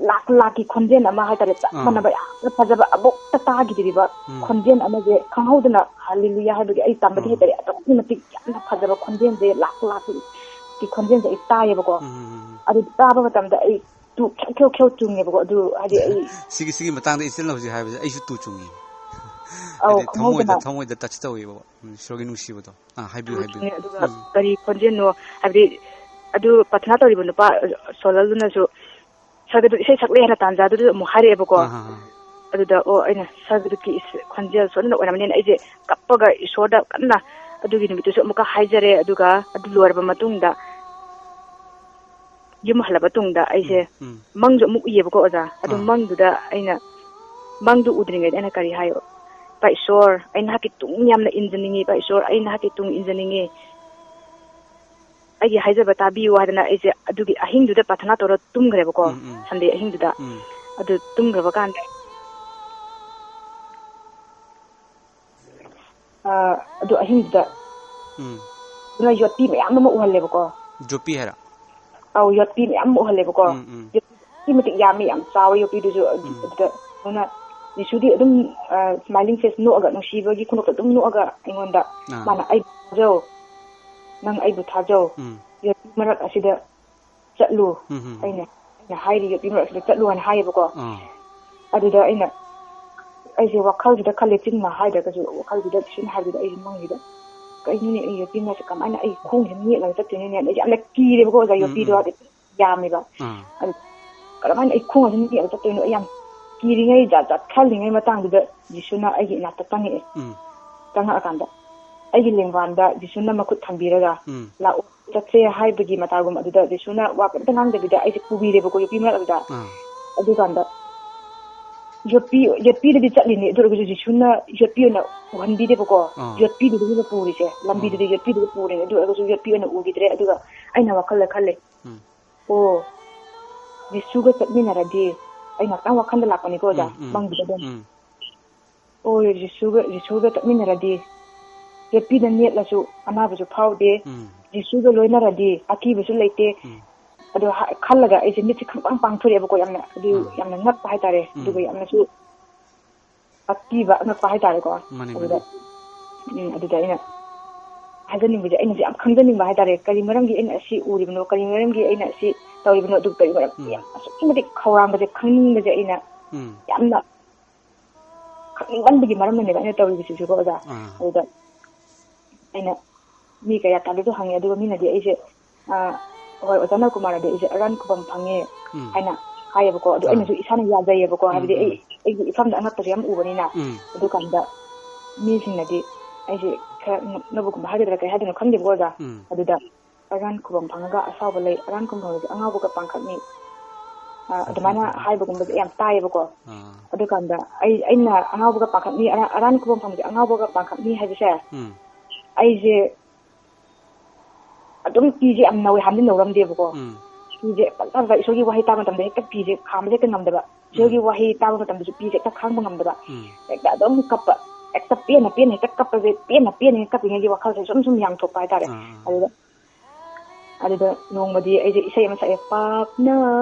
ꯂꯥꯛ ꯂꯥꯛꯀꯤ ꯈꯣꯟꯖꯦꯜ ꯑꯃ ꯍꯥꯏꯇꯥꯔꯦ, ꯆꯞ ꯑꯥ꯫ ꯃꯥꯟꯅꯕ ꯌꯥꯝꯅ ꯐꯖꯕ ꯑꯃꯨꯛꯇ ꯇꯥꯈꯤꯗ꯭ꯔꯤꯕ ꯎꯝ꯫ ꯈꯣꯟꯖꯦꯜ ꯑꯃꯁꯦ ꯈꯪꯍꯧꯗꯅ ꯍꯥꯂꯦꯂꯨꯌꯥ ꯍꯥꯏꯕꯒꯤ ꯑꯩ ꯇꯝꯕꯗꯤ ꯎꯝ꯫ ꯍꯩꯇꯔꯦ, ꯑꯗꯨꯛꯀꯤ ꯃꯇꯤꯛ ꯌꯥꯝꯅ ꯐꯖꯕ ꯈꯣꯟꯖꯦꯜꯁꯦ, ꯂꯥꯛ ꯂꯥꯛꯀꯤ ꯈꯣꯟꯖꯦꯜꯁꯦ ꯑꯩ ꯇꯥꯏꯌꯦꯕꯀꯣ꯫ ꯎꯝ, ꯎꯝ, ꯎꯝ꯫ ꯑꯗꯨ ꯇꯥꯕ ꯃꯇꯝꯗ ꯑꯩ ꯇꯨ ꯈꯦꯎ ꯈꯦꯎ ꯈꯦꯎ ꯆꯨꯡꯉꯦꯕꯀꯣ꯫ ꯑꯗꯨ ꯍꯥꯏꯗꯤ ꯑꯩ ꯁꯤꯒꯤ, ꯁꯤꯒꯤ ꯃꯇꯥꯡꯗ ꯏꯆꯟꯅ ꯍꯧꯖꯤꯛ ꯍꯥꯏꯕꯁꯦ ꯑꯩꯁꯨ ꯇꯨ ꯆꯨꯡꯉꯤ꯫ ꯑꯧ, ꯍꯥꯏꯗꯤ ꯊꯃꯣꯏꯗ, ꯈꯪꯍꯧꯗꯅ꯫ ꯊꯃꯣꯏꯗ touch ꯇꯧꯋꯦꯕ꯫ ꯎꯝ, ꯏꯁꯣꯔꯒꯤ ꯅꯨꯡꯁꯤꯕꯗꯣ꯫ ꯑꯥ, ꯍꯥꯏꯕꯤꯌꯨ, ꯍꯥꯏꯕꯤꯌꯨ꯫ ꯆꯨꯝꯃꯦ꯫ ꯑꯗꯨꯒ ꯎꯝ꯫ ꯀꯔꯤ ꯈꯣꯟꯖꯦꯜꯅꯣ ꯍꯥꯏꯕꯗꯤ, ꯑꯗꯨ ꯄ꯭ꯔꯊꯅꯥ ꯇꯧꯔꯤꯕ ꯅꯨꯄꯥ, ꯑ, ꯁꯣꯂꯜꯗꯨꯅꯁꯨ ꯁꯔꯒꯗꯨꯠ ꯏꯁꯩ ꯁꯛꯂꯦ ꯍꯥꯏꯅ ꯇꯥꯟꯖꯥꯗꯨꯗ ꯑꯃꯨꯛ ꯍꯥꯏꯔꯛꯑꯦꯕꯀꯣ꯫ ꯑꯥ, ꯑꯥ, ꯑꯥ꯫ ꯑꯗꯨꯗ, ꯑꯣ, ꯑꯩꯅ ꯁꯔꯒꯗꯨꯠꯀꯤ ꯏꯁ-, ꯈꯣꯟꯖꯦꯜ ꯁꯣꯏꯗꯅ ꯑꯣꯏꯔꯝꯃꯅꯤꯅ ꯑꯩꯁꯦ ꯀꯞꯄꯒ ꯏꯁꯣꯔꯗ ꯀꯟꯅ ꯑꯗꯨꯒꯤ ꯅꯨꯃꯤꯠꯇꯨꯁꯨ ꯑꯃꯨꯛꯀ ꯍꯥꯏꯖꯔꯦ꯫ ꯑꯗꯨꯒ ꯑꯗꯨ ꯂꯣꯏꯔꯕ ꯃꯇꯨꯡꯗ ꯌꯨꯝ ꯍꯜꯂꯕ ꯇꯨꯡꯗ ꯑꯩꯁꯦ ꯎꯝ, ꯎꯝ꯫ ꯃꯪꯁꯨ ꯑꯃꯨꯛ ꯎꯏꯌꯦꯕꯀꯣ, ꯑꯣꯖꯥ꯫ ꯑꯗꯨ ꯑꯥ꯫ ꯃꯪꯗꯨꯗ ꯑꯩꯅ, ꯃꯪꯗꯨ ꯎꯗ꯭ꯔꯤꯉꯩꯗ ꯑꯩꯅ ꯀꯔꯤ ꯍꯥꯏ, "ꯏꯄꯥ ꯏꯁꯣꯔ, ꯑꯩ ꯅꯍꯥꯛꯀꯤ ꯇꯨꯡ ꯌꯥꯝꯅ ꯏꯟꯖꯅꯤꯡꯉꯤ, ꯏꯄꯥ ꯏꯁꯣꯔ, ꯑꯩ ꯅꯍꯥꯛꯀꯤ ꯇꯨꯡ ꯏꯟꯖꯅꯤꯡꯉꯤ꯫ ꯑꯩꯒꯤ ꯍꯥꯏꯖꯕ ꯇꯥꯕꯤꯌꯨ" ꯍꯥꯏꯗꯅ ꯑꯩꯁꯦ ꯑꯗꯨꯒꯤ ꯑꯍꯤꯡꯗꯨꯗ ꯄ꯭ꯔꯥꯊꯅꯥ ꯇꯧꯔ ꯇꯨꯝꯈ꯭ꯔꯦꯕꯀꯣ, ꯎꯝ, ꯎꯝ꯫ ꯁꯟꯗꯦ ꯑꯍꯤꯡꯗꯨꯗ꯫ ꯎꯝ꯫ ꯑꯗꯨ ꯇꯨꯝꯈ꯭ꯔꯕ ꯀꯥꯟꯗ ꯑ, ꯑꯗꯨ ꯑꯍꯤꯡꯗꯨꯗ ꯎꯝ꯫ ꯑꯗꯨꯅ ꯌꯣꯠꯄꯤ ꯃꯌꯥꯝ ꯑꯃ ꯎꯍꯜꯂꯦꯕꯀꯣ꯫ ꯌꯣꯠꯄꯤ ꯍꯥꯏꯔ? ꯑꯧ, ꯌꯣꯠꯄꯤ ꯃꯌꯥꯝ ꯑꯃ ꯎꯍꯜꯂꯦꯕꯀꯣ꯫ ꯎꯝ, ꯎꯝ꯫ ꯌꯣꯠꯄꯤ ꯑꯗꯨꯛꯀꯤ ꯃꯇꯤꯛ ꯌꯥꯝꯃꯤ, ꯌꯥꯝ ꯆꯥꯎꯋꯦ ꯌꯣꯠꯄꯤꯗꯨꯁꯨ꯫ ꯎꯝ꯫ ꯑꯗꯨꯗ ꯑꯗꯨꯅ ꯖꯤꯁꯨꯗꯤ ꯑꯗꯨꯝ, ꯑ, smiling face, ꯅꯣꯛꯑꯒ, ꯅꯨꯡꯁꯤꯕꯒꯤ ꯈꯨꯅꯣꯛꯇ ꯑꯗꯨꯝ ꯅꯣꯛꯑꯒ ꯑꯩꯉꯣꯟꯗ ꯑꯥ꯫ ꯃꯥꯅ, "ꯑꯩꯕꯨ ꯊꯥꯖꯧ, ꯅꯪ ꯑꯩꯕꯨ ꯊꯥꯖꯧ, ꯎꯝ꯫ ꯌꯣꯠꯄꯤ ꯃꯔꯛ ꯑꯁꯤꯗ ꯆꯠꯂꯨ꯫ ꯎꯝ, ꯎꯝ, ꯎꯝ꯫ ꯑꯩꯅ, ꯑꯩꯅ ꯍꯥꯏꯔꯤ, ꯌꯣꯠꯄꯤ ꯃꯔꯛꯁꯤꯗ ꯆꯠꯂꯨ ꯍꯥꯏꯅ ꯍꯥꯏꯌꯦꯕꯀꯣ꯫ ꯑꯥ꯫ ꯑꯗꯨꯗ ꯑꯩꯅ, ꯑꯩꯁꯦ ꯋꯥꯈꯜꯁꯤꯗ ꯈꯜꯂꯦ, ꯆꯤꯟꯅ ꯍꯥꯏꯗ꯭ꯔꯒꯁꯨ ꯋꯥꯈꯜꯁꯤꯗ ꯁꯨꯝ ꯍꯥꯏꯕꯗꯨꯗ ꯑꯩꯁꯦ ꯃꯪꯁꯤꯗ, "ꯀꯩꯅꯣꯅꯦ, ꯑꯩ ꯌꯣꯠꯄꯤ ꯃꯔꯛꯁꯦ ꯀꯃꯥꯏꯅ ꯑꯩ ꯈꯣꯡꯁꯤꯗ ꯅꯦꯠꯂꯒ ꯆꯠꯇꯣꯏꯅꯣꯅꯦ?" ꯑꯩꯁꯦ ꯌꯥꯝꯅ ꯀꯤꯔꯦꯕꯀꯣ ꯑꯣꯖꯥ, ꯎꯝ, ꯌꯣꯠꯄꯤꯗꯣ ꯎꯝ꯫ ꯍꯥꯏꯗꯤ ꯌꯥꯝꯃꯦꯕ꯫ ꯑꯥ꯫ ꯑꯗꯨ ꯀꯔꯝꯍꯥꯏꯅ ꯑꯩ ꯈꯣꯡ ꯑꯁꯤ ꯅꯦꯠꯂ ꯆꯠꯇꯣꯏꯅꯣ? ꯑꯩ ꯌꯥꯝ ꯀꯤꯔꯤꯉꯩ, ꯖꯥꯠ ꯖꯥꯠ ꯈꯜꯂꯤꯉꯩ ꯃꯇꯥꯡꯗꯨꯗ ꯖꯤꯁꯨꯅ ꯑꯩꯒꯤ ꯏꯅꯥꯛꯇ ꯆꯪꯉꯛꯑꯦ꯫ ꯎꯝ ꯆꯪꯉꯛꯑꯀꯥꯟꯗ ꯑꯩꯒꯤ ꯂꯦꯡꯕꯥꯟꯗ ꯖꯤꯁꯨꯅ ꯃꯈꯨꯠ ꯊꯝꯕꯤꯔꯒ ꯎꯝ ꯂꯥꯛꯑꯣ, ꯆꯠꯁꯦ ꯍꯥꯏꯕꯒꯤ ꯃꯇꯥꯒꯨꯝ ꯑꯗꯨꯗ ꯖꯤꯁꯨꯅ ꯋꯥ ꯀꯔꯤꯝꯇ ꯉꯥꯡꯗꯕꯤꯗ ꯑꯩꯁꯦ ꯄꯨꯕꯤꯔꯦꯕꯀꯣ, ꯌꯣꯠꯄꯤ ꯃꯔꯛ ꯑꯗꯨꯗ꯫ ꯑꯥ ꯑꯗꯨꯀꯥꯟꯗ ꯌꯣꯠꯄꯤ, ꯌꯣꯠꯄꯤꯗꯗꯤ ꯆꯠꯂꯤꯅꯦ, ꯑꯗꯨ ꯑꯣꯏꯔꯒꯁꯨ ꯖꯤꯁꯨꯅ ꯌꯣꯠꯄꯤ ꯑꯣꯏꯅ ꯄꯨꯍꯟꯕꯤꯗꯦꯕꯀꯣ꯫ ꯑꯥ ꯌꯣꯠꯄꯤꯗꯨꯗ ꯄꯨꯔꯤꯁꯦ, ꯂꯝꯕꯤꯗꯨꯗꯤ ꯌꯣꯠꯄꯤꯗꯨꯗ ꯄꯨꯔꯤꯅꯦ, ꯑꯗꯨ ꯑꯣꯏꯔꯒꯁꯨ ꯌꯣꯠꯄꯤ ꯑꯣꯏꯅ ꯎꯈꯤꯗ꯭ꯔꯦ꯫ ꯑꯗꯨꯒ ꯑꯩꯅ ꯋꯥꯈꯜꯗ ꯈꯜꯂꯦ, ꯎꯝ ꯑꯣ, ꯖꯤꯁꯨꯒ ꯆꯠꯃꯤꯟꯅꯔꯗꯤ, ꯑꯩ ꯉꯥꯛꯇꯪ ꯋꯥꯈꯜꯗ ꯂꯥꯛꯄꯅꯤꯀꯣ ꯑꯣꯖꯥ, ꯎꯝ ꯎꯝ ꯃꯪꯗꯨꯗ ꯑꯗꯨꯝ꯫ ꯎꯝ ꯑꯣ, ꯖꯤꯁꯨꯒ, ꯖꯤꯁꯨꯒ ꯆꯠꯃꯤꯟꯅꯔꯗꯤ ꯌꯣꯠꯄꯤꯗ ꯅꯦꯠꯂꯁꯨ ꯑꯅꯥꯕꯁꯨ ꯐꯥꯎꯗꯦ, ꯎꯝ ꯖꯤꯁꯨꯒ ꯂꯣꯏꯅꯔꯗꯤ ꯑꯀꯤꯕꯁꯨ ꯂꯩꯇꯦ꯫ ꯎꯝ ꯑꯗꯣ ꯍꯥ-, ꯈꯜꯂꯒ ꯑꯩꯁꯦ ꯃꯤꯠꯁꯦ ꯈꯪꯄꯥꯡ ꯄꯥꯡꯊꯣꯔꯛꯑꯦꯕꯀꯣ, ꯌꯥꯝꯅ, ꯑꯗꯨ ꯎꯝ ꯌꯥꯝꯅ ꯉꯛꯄ ꯍꯥꯏꯇꯥꯔꯦ꯫ ꯎꯝ ꯑꯗꯨꯒ ꯌꯥꯝꯅꯁꯨ ꯑꯀꯤꯕ ꯑꯉꯛꯄ ꯍꯥꯏꯇꯥꯔꯦꯀꯣ꯫ ꯃꯥꯅꯤ, ꯑꯗꯨꯗ ꯃꯥꯅꯤ꯫ ꯎꯝ, ꯑꯗꯨꯗ ꯑꯩꯅ ꯍꯥꯏꯖꯅꯤꯡꯕꯁꯦ, ꯑꯩꯅꯁꯨ ꯌꯥꯝ ꯈꯪꯖꯅꯤꯡꯕ ꯍꯥꯏꯇꯥꯔꯦ, ꯀꯔꯤ ꯃꯔꯝꯒꯤ ꯑꯩꯅ ꯑꯁꯤ ꯎꯔꯤꯕꯅꯣ, ꯀꯔꯤ ꯃꯔꯝꯒꯤ ꯑꯩꯅ ꯑꯁꯤ ꯇꯧꯔꯤꯕꯅꯣ, ꯑꯗꯨ ꯀꯔꯤ ꯃꯔꯝ, ꯎꯝ ꯌꯥꯝ ꯑꯁꯨꯛꯀꯤ ꯃꯇꯤꯛ ꯈꯧꯔꯥꯡꯕꯁꯦ, ꯈꯪꯅꯤꯡꯕꯁꯦ ꯑꯩꯅ ꯎꯝ ꯌꯥꯝꯅ ꯈꯪꯅꯤꯡꯃꯟꯕꯒꯤ ꯃꯔꯝꯅꯅꯦꯕ ꯑꯩꯅ ꯇꯧꯔꯤꯕꯁꯤꯁꯨꯀꯣ ꯑꯣꯖꯥ꯫ ꯑꯥ ꯑꯗꯨꯗ ꯑꯩꯅ ꯃꯤ ꯀꯌꯥ ꯀꯥꯗꯁꯨ ꯍꯪꯉꯦ, ꯑꯗꯨꯒ ꯃꯤꯅꯗꯤ ꯑꯩꯁꯦ, ꯑ, ꯍꯣꯏ, ꯑꯣꯖꯥ ꯅꯧꯀꯨꯃꯥꯔꯗꯤ ꯑꯩꯁꯦ ꯑꯔꯥꯟ ꯈꯨꯕꯝ ꯐꯪꯉꯦ ꯎꯝ ꯍꯥꯏꯅ ꯍꯥꯏꯌꯦꯕꯀꯣ꯫ ꯑꯗꯨ ꯑꯥ ꯑꯩꯅꯁꯨ ꯏꯁꯥꯅ ꯌꯥꯖꯩꯌꯦꯕꯀꯣ, ꯎꯝ ꯍꯥꯏꯕꯗꯤ ꯑꯩ, ꯎꯝ ꯑꯩꯒꯤ ꯏꯐꯝꯗ ꯑꯉꯛꯄꯁꯦ ꯌꯥꯝ ꯎꯕꯅꯤꯅ꯫ ꯎꯝ ꯑꯗꯨꯀꯥꯟꯗ ꯃꯤꯁꯤꯡꯅꯗꯤ ꯑꯩꯁꯦ ꯈꯔ ꯅꯣꯛꯅꯕꯒꯨꯝꯕ ꯍꯥꯏꯒꯗ꯭ꯔꯥ ꯀꯩ ꯍꯥꯏꯗꯣꯏꯅꯣ ꯈꯪꯗꯦꯕꯀꯣ ꯑꯣꯖꯥ꯫ ꯎꯝ ꯑꯗꯨꯗ ꯑꯔꯥꯟ ꯈꯨꯕꯝ ꯐꯪꯉꯒ ꯑꯁꯥꯎꯕ ꯂꯩ, ꯑꯔꯥꯟ ꯈꯨꯕꯝ ꯐꯪꯉꯒ ꯑꯉꯥꯎꯕꯒ ꯄꯥꯡꯈꯛꯅꯤ꯫ ꯑ, ꯑꯗꯨꯃꯥꯏꯅ ꯍꯥꯏꯕꯒꯨꯝꯕꯁꯦ ꯌꯥꯝ ꯇꯥꯏꯌꯦꯕꯀꯣ꯫ ꯑꯥ ꯑꯗꯨꯀꯥꯟꯗ ꯑꯩ, ꯑꯩꯅ ꯑꯉꯥꯎꯕꯒ ꯄꯥꯡꯈꯛꯅꯤ, ꯑꯔꯥ-, ꯑꯔꯥꯟ ꯈꯨꯕꯝ ꯐꯪꯕꯁꯦ ꯑꯉꯥꯎꯕꯒ ꯄꯥꯡꯈꯛꯅꯤ ꯍꯥꯏꯕꯁꯦ ꯎꯝ ꯑꯩꯁꯦ ꯑꯗꯨꯝ ꯄꯤꯁꯦ ꯌꯥꯝ ꯅꯧꯋꯦ ꯍꯥꯟꯅꯗꯤ ꯅꯧꯔꯝꯗꯦꯕꯀꯣ꯫ ꯎꯝ ꯄꯤꯁꯦ ꯄꯪꯇꯥ ꯇꯥ-, ꯏꯁꯣꯔꯒꯤ ꯋꯥꯍꯩ ꯇꯥꯕ ꯃꯇꯝꯗ ꯍꯦꯛꯇ ꯄꯤꯁꯦ ꯈꯥꯝꯕꯁꯦ ꯍꯦꯛꯇ ꯉꯝꯗꯕ꯫ ꯏꯁꯣꯔꯒꯤ ꯎꯝ ꯋꯥꯍꯩ ꯇꯥꯕ ꯃꯇꯝꯗꯁꯨ ꯄꯤꯁꯦ ꯍꯦꯛꯇ ꯈꯥꯡꯕ ꯉꯝꯗꯕ꯫ ꯎꯝ ꯍꯦꯛꯇ ꯑꯗꯨꯝ ꯀꯞꯄ, ꯍꯦꯛꯇ ꯄꯦꯟꯅ ꯄꯦꯟꯅ ꯍꯦꯛꯇ ꯀꯞꯄꯁꯦ, ꯄꯦꯟꯅ ꯄꯦꯟꯅ ꯀꯞꯄꯤꯉꯩꯒꯤ ꯋꯥꯈꯜꯁꯦ ꯁꯨꯝ ꯁꯨꯝ ꯌꯥꯡꯊꯣꯛꯄ ꯍꯥꯏꯇꯥꯔꯦ꯫ ꯑꯥ ꯑꯗꯨꯗ, ꯑꯗꯨꯗ ꯅꯣꯡꯃꯗꯤ ꯑꯩꯁꯦ ꯏꯁꯩ ꯑꯃ ꯁꯛꯑꯦ, "ꯄꯥꯞꯅ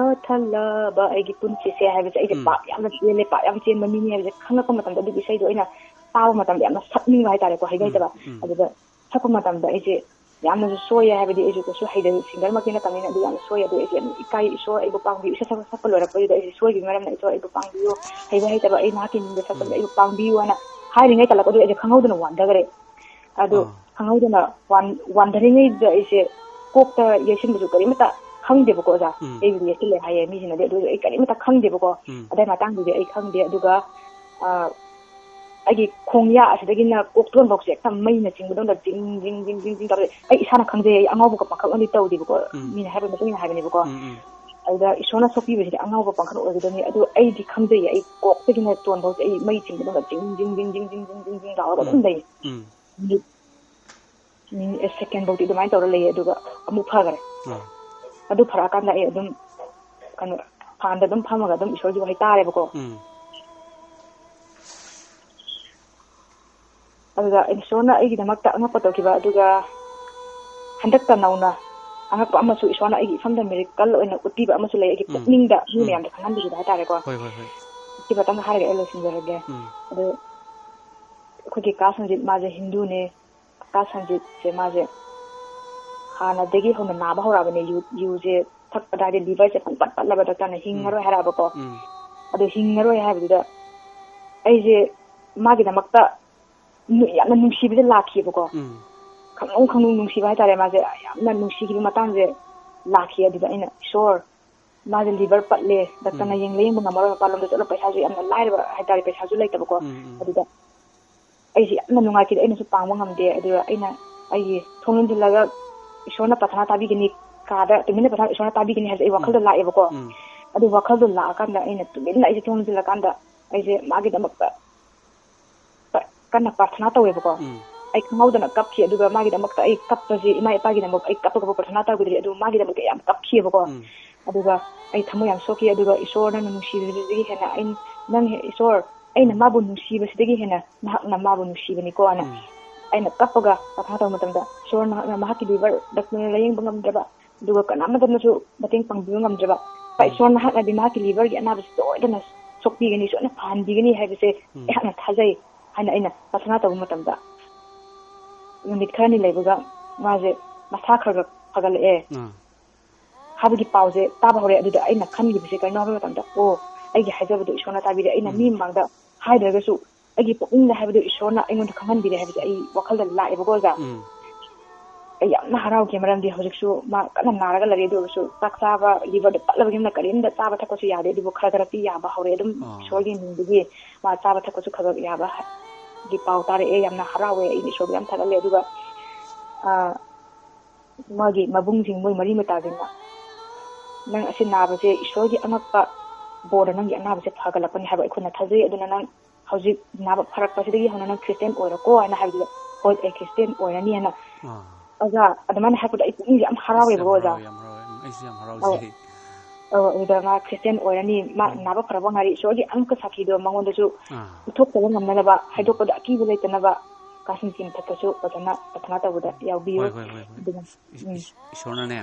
ꯊꯜꯂꯕ ꯑꯩꯒꯤ ꯄꯨꯟꯁꯤꯁꯦ" ꯍꯥꯏꯕꯁꯦ꯫ ꯑꯩꯁꯦ ꯎꯝ ꯄꯥꯞ ꯌꯥꯝꯅ ꯆꯦꯜꯂꯦ, ꯄꯥꯞ ꯌꯥꯝ ꯆꯦꯟꯕ ꯃꯤꯅꯤ ꯍꯥꯏꯕꯁꯦ ꯈꯪꯉꯛꯄ ꯃꯇꯝꯗ ꯑꯗꯨꯒꯤ ꯏꯁꯩꯗꯣ ꯑꯩꯅ ꯇꯥꯕ ꯃꯇꯝꯗ ꯌꯥꯝꯅ ꯁꯛꯅꯤꯡꯕ ꯍꯥꯏꯇꯥꯔꯦꯀꯣ, ꯎꯝ ꯍꯩꯅꯩꯇꯕ꯫ ꯎꯝ ꯑꯗꯨꯗ ꯁꯛꯄ ꯃꯇꯝꯗ ꯑꯩꯁꯦ ꯌꯥꯝꯅꯁꯨ ꯁꯣꯏꯌꯦ, ꯍꯥꯏꯕꯗꯤ ꯑꯩꯁꯨ ꯀꯩꯁꯨ ꯍꯩꯗꯕ ꯁꯤꯡꯒꯔꯃꯛꯇꯤ ꯅꯠꯇꯕꯅꯤꯅ꯫ ꯑꯗꯨ ꯌꯥꯝꯅ ꯁꯣꯏ꯫ ꯑꯗꯨ ꯑꯩꯁꯦ ꯌꯥꯝꯅ ꯏꯀꯥꯏ, "ꯏꯁꯣꯔ ꯑꯩꯕꯨ ꯄꯥꯡꯕꯤꯌꯨ", ꯏꯁꯩ ꯁꯛꯄ, ꯁꯛꯄ ꯂꯣꯏꯔꯛꯄꯗꯨꯗ ꯑꯩꯁꯦ ꯁꯣꯏꯈꯤꯕ ꯃꯔꯝꯅ, "ꯏꯁꯣꯔ ꯑꯩꯕꯨ ꯄꯥꯡꯕꯤꯌꯨ, ꯍꯩꯕ ꯍꯩꯇꯕ ꯑꯩ ꯅꯍꯥꯛꯀꯤ ꯃꯤꯡꯗ ꯁꯛꯄꯅꯤ, ꯎꯝ ꯑꯩꯕꯨ ꯄꯥꯡꯕꯤꯌꯨ" ꯍꯥꯏꯅ ꯍꯥꯏꯔꯤꯉꯩ ꯇꯜꯂꯛꯄꯗꯨꯗ ꯑꯩꯁꯦ ꯈꯪꯍꯧꯗꯅ ꯋꯥꯟꯊꯈ꯭ꯔꯦ꯫ ꯑꯗꯨ ꯑꯥ ꯈꯪꯍꯧꯗꯅ ꯋꯥꯟ-, ꯋꯥꯟꯊꯔꯤꯉꯩꯗ ꯑꯩꯁꯦ ꯀꯣꯛꯇ ꯌꯩꯁꯤꯟꯕꯁꯨ ꯀꯔꯤꯃꯠꯇ ꯈꯪꯗꯦꯕꯀꯣ ꯑꯣꯖꯥ꯫ ꯎꯝ꯫ ꯑꯩꯕꯨꯗꯤ ꯌꯦꯠꯁꯤꯜꯂꯦ ꯍꯥꯏꯌꯦ ꯃꯤꯁꯤꯡꯅꯗꯤ, ꯑꯗꯨ ꯑꯩ ꯀꯔꯤꯃꯇ ꯈꯪꯗꯦꯕꯀꯣ꯫ ꯎꯝ꯫ ꯑꯗꯨꯏ ꯃꯇꯥꯡꯗꯨꯗꯤ ꯑꯩ ꯈꯪꯗꯦ꯫ ꯑꯗꯨꯒ, ꯑ, ꯑꯩꯒꯤ ꯈꯣꯡꯌꯥ ꯑꯁꯤꯗꯒꯤꯅ ꯀꯣꯛ ꯊꯣꯟꯐꯥꯎꯁꯦ ꯍꯦꯛꯇ ꯃꯩꯅ ꯆꯤꯡꯕꯗꯧꯅ ꯖꯤꯡ, ꯖꯤꯡ, ꯖꯤꯡ, ꯖꯤꯡ, ꯖꯤꯡ ꯇꯧꯔꯦ꯫ ꯑꯩ ꯏꯁꯥꯅ ꯈꯪꯖꯩ, ꯑꯩ ꯑꯉꯥꯎꯕꯒ ꯄꯥꯡꯈꯛꯅꯗꯤ ꯇꯧꯗꯦꯕꯀꯣ꯫ ꯎꯝ꯫ ꯃꯤꯅ ꯍꯥꯏꯕ ꯃꯇꯨꯡ ꯏꯟꯅ ꯍꯥꯏꯕꯅꯦꯕꯀꯣ꯫ ꯎꯝ, ꯎꯝ꯫ ꯑꯗꯨꯗ ꯏꯁꯣꯔꯅ ꯁꯣꯛꯄꯤꯕꯁꯤꯗꯤ ꯑꯉꯥꯎꯕ ꯄꯥꯡꯈꯛ ꯑꯣꯏꯒꯗꯕꯅꯤ꯫ ꯑꯗꯨ ꯑꯩꯗꯤ ꯈꯪꯖꯩꯌꯦ, ꯑꯩ ꯀꯣꯛꯇꯒꯤꯅ ꯇꯣꯟꯐꯥꯎꯁꯦ ꯑꯩ ꯃꯩ ꯆꯤꯡꯕꯗꯧꯅ ꯖꯤꯡ, ꯖꯤꯡ, ꯖꯤꯡ, ꯖꯤꯡ, ꯖꯤꯡ, ꯖꯤꯡ, ꯖꯤꯡ, ꯖꯤꯡ ꯂꯥꯎꯔꯒ ꯑꯗꯨꯝ ꯎꯝ꯫ ꯂꯩ꯫ ꯎꯝ꯫ ꯃꯤꯅꯤꯠ, ꯃꯤꯅꯤꯠ, ꯑꯦ, ꯁꯦꯀꯦꯟ ꯐꯥꯎꯗꯤ ꯑꯗꯨꯃꯥꯏꯅ ꯇꯧꯔ ꯂꯩꯌꯦ, ꯑꯗꯨꯒ ꯑꯃꯨꯛ ꯐꯈꯔꯦ꯫ ꯑꯥ꯫ ꯑꯗꯨ ꯐꯔꯛꯑꯀꯥꯟꯗ ꯑꯩ ꯑꯗꯨꯝ, ꯀꯩꯅꯣ, ꯐꯥꯟꯗ ꯑꯗꯨꯝ ꯐꯝꯃꯒ ꯑꯗꯨꯝ ꯏꯁꯣꯔꯒꯤ ꯋꯥꯍꯩ ꯇꯥꯔꯦꯕꯀꯣ꯫ ꯎꯝ꯫ ꯑꯗꯨꯗ ꯏꯁꯣꯔꯅ ꯑꯩꯒꯤꯗꯃꯛꯇ ꯑꯉꯛꯄ ꯇꯧꯈꯤꯕ, ꯑꯗꯨꯒ ꯍꯟꯗꯛꯇ ꯅꯧꯅ ꯑꯉꯛꯄ ꯑꯃꯁꯨ ꯏꯁꯣꯔꯅ ꯑꯩꯒꯤ ꯏꯐꯝꯗ ꯃꯤꯔꯦꯀꯜ ꯑꯣꯏꯅ ꯎꯠꯄꯤꯕ ꯑꯃꯁꯨ ꯂꯩ, ꯑꯩꯒꯤ ꯎꯝ꯫ ꯄꯨꯛꯅꯤꯡꯗ ꯃꯤ ꯎꯝ꯫ ꯃꯌꯥꯝꯗ ꯈꯪꯍꯟꯕꯤꯈꯤꯕ ꯍꯥꯏꯇꯥꯔꯦꯀꯣ꯫ ꯍꯣꯏ, ꯍꯣꯏ, ꯍꯣꯏ꯫ ꯁꯤ ꯃꯇꯥꯡꯗ ꯍꯥꯏꯔꯒ ꯑꯩ ꯂꯣꯏꯁꯤꯟꯖꯔꯒꯦ꯫ ꯎꯝ꯫ ꯑꯗꯨ ꯑꯩꯈꯣꯏꯒꯤ ꯀꯥ ꯁꯟꯖꯤꯠ, ꯃꯥꯁꯦ ꯍꯤꯟꯗꯨꯅꯦ꯫ ꯀꯥ ꯁꯟꯖꯤꯠꯁꯦ, ꯃꯥꯁꯦ ꯍꯥꯟꯅꯗꯒꯤ ꯍꯧꯅ ꯅꯥꯕ ꯍꯧꯔꯛꯑꯕꯅꯦ꯫ ꯌꯨ, ꯌꯨꯁꯦ ꯊꯛꯄꯗ, ꯍꯥꯏꯗꯤ ꯂꯤꯚꯔꯁꯦ ꯄꯨꯡꯄꯠ ꯄꯠꯂꯕ, ꯗꯣꯛꯇꯔꯅ ꯎꯝ꯫ ꯍꯤꯡꯉꯔꯣꯏ ꯍꯥꯏꯔꯛꯑꯕꯀꯣ꯫ ꯎꯝ꯫ ꯑꯗꯨ ꯍꯤꯡꯉꯔꯣꯏ ꯍꯥꯏꯕꯗꯨꯗ ꯑꯩꯁꯦ ꯃꯥꯒꯤꯗꯃꯛꯇ ꯅꯨ-, ꯌꯥꯝꯅ ꯅꯨꯡꯁꯤꯕꯁꯦ ꯂꯥꯛꯈꯤꯕꯀꯣ꯫ ꯎꯝ꯫ ꯈꯪꯅꯨꯡ ꯈꯪꯅꯨꯡ ꯅꯨꯡꯁꯤꯕ ꯍꯥꯏꯇꯥꯔꯦ, ꯃꯥꯁꯦ ꯌꯥꯝꯅ ꯅꯨꯡꯁꯤꯈꯤꯕ ꯃꯇꯥꯡꯁꯦ ꯂꯥꯛꯈꯤ꯫ ꯑꯗꯨꯗ ꯑꯩꯅ, "ꯏꯁꯣꯔ, ꯃꯥꯁꯦ ꯂꯤꯚꯔ ꯄꯠꯂꯦ, ꯗꯣꯛꯇꯔꯅ ꯎꯝ꯫ ꯌꯦꯡ ꯂꯥꯌꯦꯡꯕ ꯉꯝꯃꯔꯣꯏ, ꯃꯄꯥꯟꯂꯣꯝꯗ ꯆꯠꯂꯣ, ꯄꯩꯁꯥꯁꯨ ꯌꯥꯝꯅ ꯂꯥꯏꯔꯕ ꯍꯥꯏꯇꯥꯔꯦ, ꯄꯩꯁꯥꯁꯨ ꯂꯩꯇꯕꯀꯣ"꯫ ꯎꯝ, ꯎꯝ꯫ ꯑꯗꯨꯗ ꯑꯩꯁꯦ ꯌꯥꯝꯅ ꯅꯨꯡꯉꯥꯏꯈꯤꯗꯦ, ꯑꯩꯅꯁꯨ ꯄꯥꯡꯕ ꯉꯝꯗꯦ꯫ ꯑꯗꯨꯗ ꯑꯩꯅ ꯑꯩꯒꯤ ꯊꯣꯡ ꯂꯣꯟꯁꯤꯜꯂꯒ ꯏꯁꯣꯔꯅ ꯄ꯭ꯔꯊꯅꯥ ꯇꯥꯕꯤꯒꯅꯤ, ꯀꯥꯗ ꯇꯨꯃꯤꯟꯅ ꯄ꯭ꯔꯊꯅꯥ, ꯏꯁꯣꯔꯅ ꯇꯥꯕꯤꯒꯅꯤ ꯍꯥꯏꯕꯁꯦ ꯑꯩ ꯋꯥꯈꯜꯗ ꯎꯝ꯫ ꯂꯥꯛꯑꯦꯕꯀꯣ꯫ ꯎꯝ꯫ ꯑꯗꯨ ꯋꯥꯈꯜꯗꯣ ꯂꯥꯛꯑꯀꯥꯟꯗ ꯑꯩꯅ ꯇꯨꯃꯤꯟꯅ ꯑꯩꯁꯦ ꯊꯣꯡ ꯂꯣꯟꯁꯤꯜꯂꯀꯥꯟꯗ ꯑꯩꯁꯦ ꯃꯥꯒꯤꯗꯃꯛꯇ ꯄ-, ꯀꯟꯅ ꯄ꯭ꯔꯊꯅꯥ ꯇꯧꯋꯦꯕꯀꯣ꯫ ꯎꯝ꯫ ꯑꯩ ꯈꯪꯍꯧꯗꯅ ꯀꯞꯈꯤ, ꯑꯗꯨꯒ ꯃꯥꯒꯤꯗꯃꯛꯇ ꯑꯩ ꯀꯞꯄꯁꯤ, ꯏꯃꯥ ꯏꯄꯥꯒꯤꯗꯃꯛ ꯑꯩ ꯀꯞꯄ ꯀꯞꯄ ꯄ꯭ꯔꯊꯅꯥ ꯇꯧꯈꯤꯗ꯭ꯔꯤ, ꯑꯗꯨ ꯃꯥꯒꯤꯗꯃꯛꯇ ꯌꯥꯝ ꯀꯞꯈꯤꯑꯕꯀꯣ꯫ ꯎꯝ꯫ ꯑꯗꯨꯒ ꯑꯩ ꯊꯃꯣꯏ ꯌꯥꯝ ꯁꯣꯛꯈꯤ, ꯑꯗꯨꯒ ꯏꯁꯣꯔ, ꯅꯪꯅ ꯅꯨꯡꯁꯤꯕꯤꯕꯗꯒꯤ ꯍꯦꯟꯅ ꯑꯩ, ꯅꯪ ꯍꯦ-, ꯏꯁꯣꯔ, ꯑꯩꯅ ꯎꯝ꯫ ꯃꯥꯕꯨ ꯅꯨꯡꯁꯤꯕꯁꯤꯗꯒꯤ ꯍꯦꯟꯅ ꯅꯍꯥꯛꯅ ꯃꯥꯕꯨ ꯅꯨꯡꯁꯤꯕꯅꯤꯀꯣꯅ ꯎꯝ꯫ ꯑꯩꯅ ꯀꯞꯄꯒ ꯄ꯭ꯔꯊꯅꯥ ꯇꯧꯕ ꯃꯇꯝꯗ, "ꯏꯁꯣꯔ, ꯅꯍꯥꯛꯅ ꯃꯍꯥꯛꯀꯤ ꯂꯤꯚꯔ ꯗꯥꯛꯇꯔꯅ ꯂꯥꯌꯦꯡꯕ ꯉꯝꯗ꯭ꯔꯕ, ꯑꯗꯨꯒ ꯀꯅꯥꯃꯠꯇꯅꯁꯨ ꯃꯇꯦꯡ ꯄꯥꯡꯕꯤꯕ ꯉꯝꯗ꯭ꯔꯕ, ꯎꯝ꯫ ꯏꯁꯣꯔ ꯅꯍꯥꯛꯅꯗꯤ ꯃꯍꯥꯛꯀꯤ ꯂꯤꯚꯔꯒꯤ ꯑꯅꯥꯕꯁꯤ ꯁꯣꯏꯗꯅ ꯁꯣꯛꯄꯤꯒꯅꯤ, ꯁꯣꯏꯗꯅ ꯐꯍꯟꯕꯤꯒꯅꯤ ꯍꯥꯏꯕꯁꯦ ꯎꯝ꯫ ꯑꯩꯍꯥꯛꯅ ꯊꯥꯖꯩ" ꯍꯥꯏꯅ ꯑꯩꯅ ꯄ꯭ꯔꯊꯅꯥ ꯇꯧꯕ ꯃꯇꯝꯗ, ꯅꯨꯃꯤꯠ ꯈꯔꯅꯤ ꯂꯩꯕꯒ ꯃꯥꯁꯦ ꯃꯁꯥ ꯈꯔ ꯈꯔ ꯐꯒꯠꯂꯛꯑꯦ ꯑꯥ꯫ ꯍꯥꯏꯕꯒꯤ ꯄꯥꯎꯁꯦ ꯇꯥꯕ ꯍꯧꯔꯦ꯫ ꯑꯗꯨꯗ ꯑꯩꯅ ꯈꯟꯈꯤꯕꯁꯦ ꯀꯔꯤꯅꯣ ꯍꯥꯏꯕ ꯃꯇꯝꯗ, "ꯑꯣ, ꯑꯩꯒꯤ ꯍꯥꯏꯖꯕꯗꯣ ꯏꯁꯣꯔꯅ ꯇꯥꯕꯤꯔꯦ, ꯑꯩꯅ ꯎꯝ꯫ ꯃꯤ ꯃꯃꯥꯡꯗ ꯍꯥꯏꯗ꯭ꯔꯒꯁꯨ ꯑꯩꯒꯤ ꯄꯨꯛꯅꯤꯡꯗ ꯍꯥꯏꯕꯗꯣ ꯏꯁꯣꯔꯅ ꯑꯩꯉꯣꯟꯗ ꯈꯪꯍꯟꯕꯤꯔꯦ" ꯍꯥꯏꯕꯁꯦ ꯑꯩ ꯋꯥꯈꯜꯗ ꯂꯥꯛꯑꯦꯕꯀꯣ, ꯑꯣꯖꯥ꯫ ꯎꯝ꯫ ꯑꯩ ꯌꯥꯝꯅ ꯍꯔꯥꯎꯈꯤ, ꯃꯔꯝꯗꯤ ꯍꯧꯖꯤꯛꯁꯨ ꯃꯥ ꯀꯟꯅ ꯅꯥꯔꯒ ꯂꯩꯔꯦ꯫ ꯑꯗꯨ ꯑꯣꯏꯔꯁꯨ ꯆꯥꯛ ꯆꯥꯕ, ꯂꯤꯚꯔꯗ ꯄꯠꯂꯕꯅꯤꯅ ꯀꯔꯤꯝꯇ ꯆꯥꯕ ꯊꯛꯄꯁꯨ ꯌꯥꯗꯦ, ꯑꯗꯨꯕꯨ ꯈꯔ ꯈꯔ ꯄꯤ ꯌꯥꯕ ꯍꯧꯔꯦ꯫ ꯑꯗꯨꯝ ꯑꯥ꯫ ꯏꯁꯣꯔꯒꯤ ꯃꯤꯡꯗꯒꯤ ꯃꯥ ꯆꯥꯕ ꯊꯛꯄꯁꯨ ꯈꯔ ꯈꯔ ꯌꯥꯕ ꯍꯥꯏ-, ꯒꯤ ꯄꯥꯎ ꯇꯥꯔꯛꯑꯦ꯫ ꯌꯥꯝꯅ ꯍꯔꯥꯎꯋꯦ, ꯑꯩꯅ ꯏꯁꯣꯔꯕꯨ ꯌꯥꯝ ꯊꯥꯒꯠꯂꯦ꯫ ꯑꯗꯨꯒ ꯑꯥ, ꯃꯥꯒꯤ ꯃꯕꯨꯡꯁꯤꯡ, ꯃꯣꯏ ꯃꯔꯤ ꯃꯇꯥꯁꯤꯡꯅ, "ꯅꯪ ꯑꯁꯤ ꯅꯥꯕꯁꯦ ꯏꯁꯣꯔꯒꯤ ꯑꯉꯛꯄ ꯕꯣꯔꯗ ꯅꯪꯒꯤ ꯑꯅꯥꯕꯁꯦ ꯐꯒꯠꯂꯛꯄꯅꯤ ꯍꯥꯏꯕ ꯑꯩꯈꯣꯏꯅ ꯊꯥꯖꯩ, ꯑꯗꯨꯅ ꯅꯪ ꯍꯧꯖꯤꯛ ꯅꯥꯕ ꯐꯔꯛꯄꯁꯤꯗꯒꯤ ꯍꯧꯅ ꯅꯪ ꯈ꯭ꯔꯤꯁꯇꯤꯌꯥꯟ ꯑꯣꯏꯔꯣꯀꯣ" ꯍꯥꯏꯅ ꯍꯥꯏꯕꯗꯨꯗ, "ꯍꯣꯏ, ꯑꯩ ꯈ꯭ꯔꯤꯁꯇꯤꯌꯥꯟ ꯑꯣꯏꯔꯅꯤ" ꯍꯥꯏꯅ ꯑꯥ꯫ ꯑꯣꯖꯥ ꯑꯗꯨꯃꯥꯏꯅ ꯍꯥꯏꯔꯛꯄꯗ ꯑꯩ ꯄꯨꯛꯅꯤꯡꯁꯦ ꯌꯥꯝ ꯑꯁ, ꯍꯔꯥꯎꯋꯦꯕꯀꯣ, ꯌꯥꯝ ꯑꯣꯖꯥ꯫ ꯍꯔꯥꯎꯋꯦ, ꯌꯥꯝ ꯍꯔꯥꯎꯋꯦ꯫ ꯎꯝ, ꯑꯩꯁꯨ ꯌꯥꯝ ꯑꯧ꯫ ꯍꯔꯥꯎꯖꯩ꯫ ꯑꯧ, ꯑꯗꯨꯗ ꯃꯥ ꯈ꯭ꯔꯤꯁꯇꯤꯌꯥꯟ ꯑꯣꯏꯔꯅꯤ, ꯃꯥ ꯎꯝ꯫ ꯅꯥꯕ ꯐꯔꯛꯄ ꯉꯥꯏꯔꯤ, ꯏꯁꯣꯔꯒꯤ ꯑꯉꯛꯄ ꯁꯥꯈꯤꯗꯣ ꯃꯉꯣꯟꯗꯁꯨ ꯑꯥ꯫ ꯎꯠꯊꯣꯛꯆꯕ ꯉꯝꯅꯅꯕ, ꯎꯝ꯫ ꯍꯥꯏꯗꯣꯛꯄꯗ ꯑꯀꯤꯕ ꯂꯩꯇꯅꯕ ꯀꯥꯁꯤꯟꯁꯤ ꯃꯊꯛꯇꯁꯨ ꯐꯖꯅ ꯄ꯭ꯔꯊꯅꯥ ꯇꯧꯕꯗ ꯌꯥꯎꯕꯤꯌꯨ꯫ ꯍꯣꯏ, ꯍꯣꯏ, ꯍꯣꯏ, ꯍꯣꯏ꯫ ꯑꯗꯨꯅ, ꯏꯁ-, ꯎꯝ꯫ ꯏꯁ-, ꯏꯁꯣꯔꯅꯅꯦ,